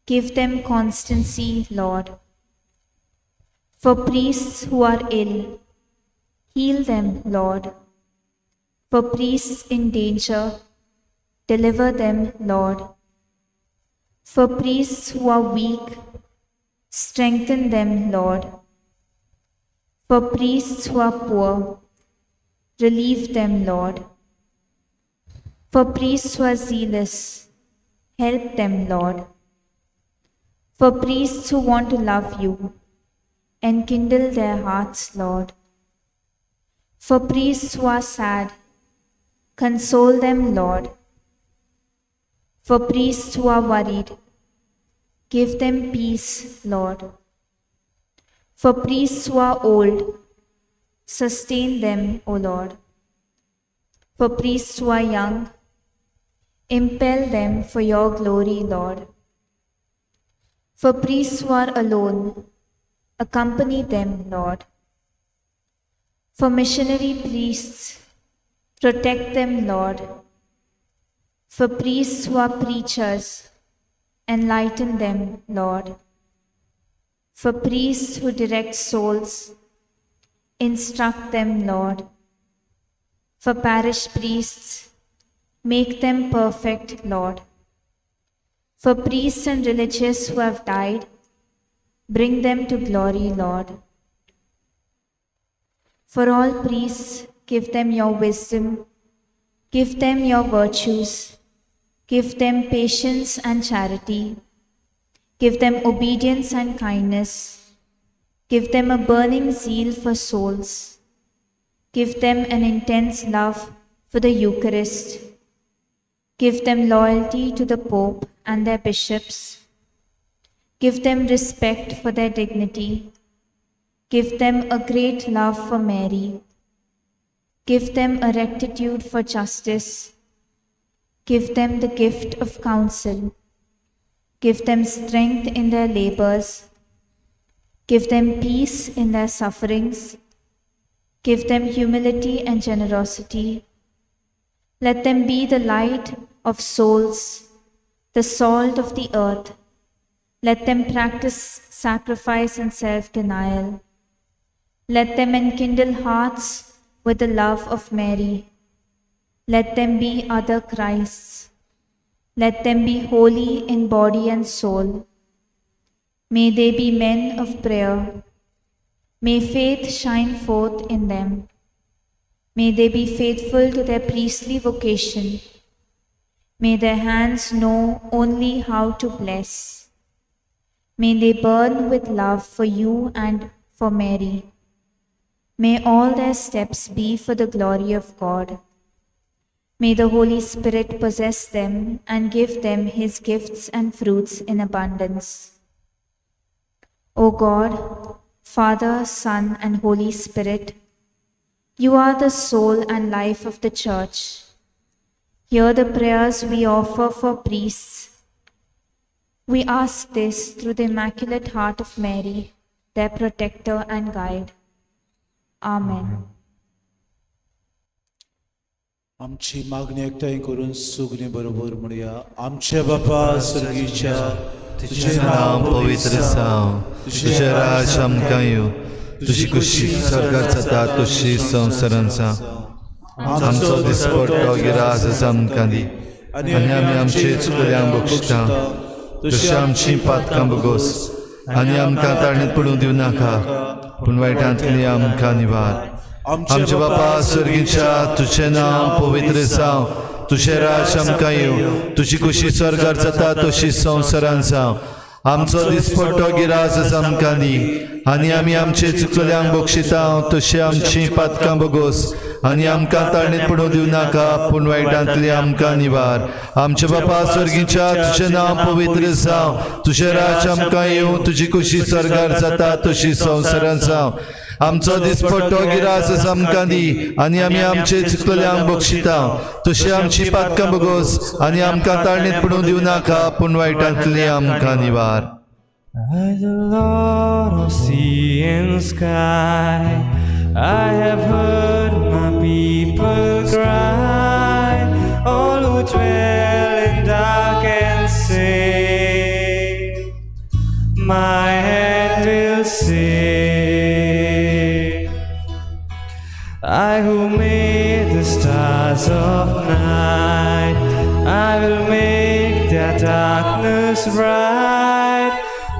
give them constancy, Lord. For priests who are ill, Heal them, Lord. For priests in danger, deliver them, Lord. For priests who are weak, strengthen them, Lord. For priests who are poor, relieve them, Lord. For priests who are zealous, help them, Lord. For priests who want to love you, enkindle their hearts, Lord. For priests who are sad, console them, Lord. For priests who are worried, give them peace, Lord. For priests who are old, sustain them, O Lord. For priests who are young, impel them for your glory, Lord. For priests who are alone, accompany them, Lord. For missionary priests, protect them, Lord. For priests who are preachers, enlighten them, Lord. For priests who direct souls, instruct them, Lord. For parish priests, make them perfect, Lord. For priests and religious who have died, bring them to glory, Lord. For all priests, give them your wisdom, give them your virtues, give them patience and charity, give them obedience and kindness, give them a burning zeal for souls, give them an intense love for the Eucharist, give them loyalty to the Pope and their bishops, give them respect for their dignity, give them a great love for Mary, give them a rectitude for justice, give them the gift of counsel, give them strength in their labors, give them peace in their sufferings, give them humility and generosity. Let them be the light of souls, the salt of the earth. Let them practice sacrifice and self-denial. Let them enkindle hearts with the love of Mary. Let them be other Christs. Let them be holy in body and soul. May they be men of prayer. May faith shine forth in them. May they be faithful to their priestly vocation. May their hands know only how to bless. May they burn with love for you and for Mary. May all their steps be for the glory of God. May the Holy Spirit possess them and give them his gifts and fruits in abundance. O God, Father, Son, and Holy Spirit, you are the soul and life of the Church. Hear the prayers we offer for priests. We ask this through the Immaculate Heart of Mary, their protector and guide. Amen.
आमची मागणी एकठांय करून सुगणी बरोबर म्हणया. आमच्या बापा सर्गीच्या,
तुझें नांव पवित्र जावं, तुजें राज आमकां येवं, तुजी खुशी स्वर्गात जाता तशी संवसारांत जावं. आमचो दिसपट्टो गिरास आमकां दी, आनी आमी आमचे चुकल्यांक बक्षता तशी आमची पातकां बगोस, आनी आमकां ताणें पडूं दिवं नाका, पूण वायटांतली आमकां निवार. आमच्या बापा सर्गीच्या, तुजें नांव पवित्र जावं, तुजें राज आमकां येवं, तुजी खुशी स्वर्गार जाता तशी संवसारांत जावं. आमचो दिसपट्टो गिरास आमकां दी, आनी आमी आमचे चुकल्यांक बक्षिता तशी आमची पातकां बगोस, आनी आमकां ताणें पडूं दिवं नाका, पूण वायटांतली आमकां निवार. आमच्या बापा सर्गीच्या, तुजें नांव पवित्र जावं, तुजें राज आमकां येवं, तुजी खुशी स्वर्गार जाता तशी संवसारांत जावं. आमचो दिसपट्टो गिरास आमकां दी, आनी आमी आमचे चुकल्यांक बक्षिता तशी आमची पातकां बगोस, आनी आमकां ताणें पडूं दिवं नाका, पूण वायटांतली आमकां निवार.
I, the Lord of sea and sky, I have heard my people cry, all who dwell in dark and sin, my hand will save. I who made the stars of night, I will make their darkness bright.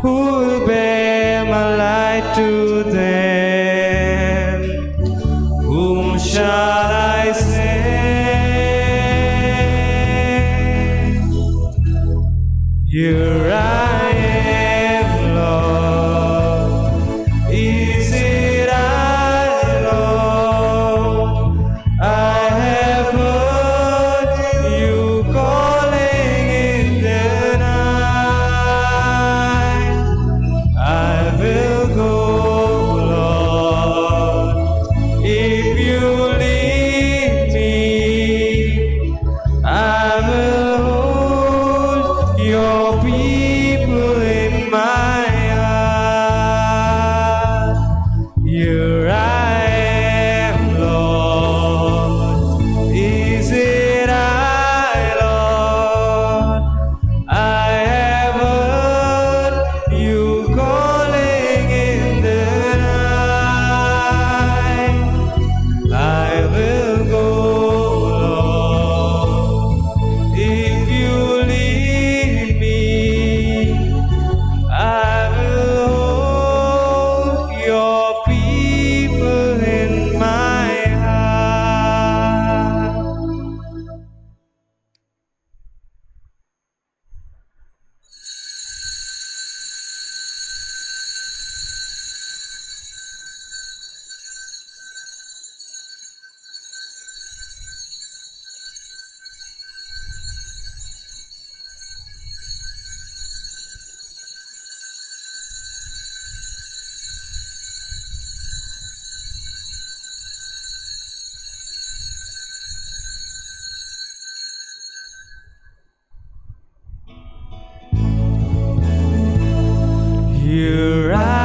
Who will bear my light to them? Whom shall I send? Here I am, Lord. Is it I, Lord? I have heard you calling in the night. I will go, Lord, if you lead me. I will hold your people in my heart. Here I am, Lord. Is it I, Lord? I have heard you calling in the night. I will go, Lord, if you lead me. I will hold your people in my heart. Here I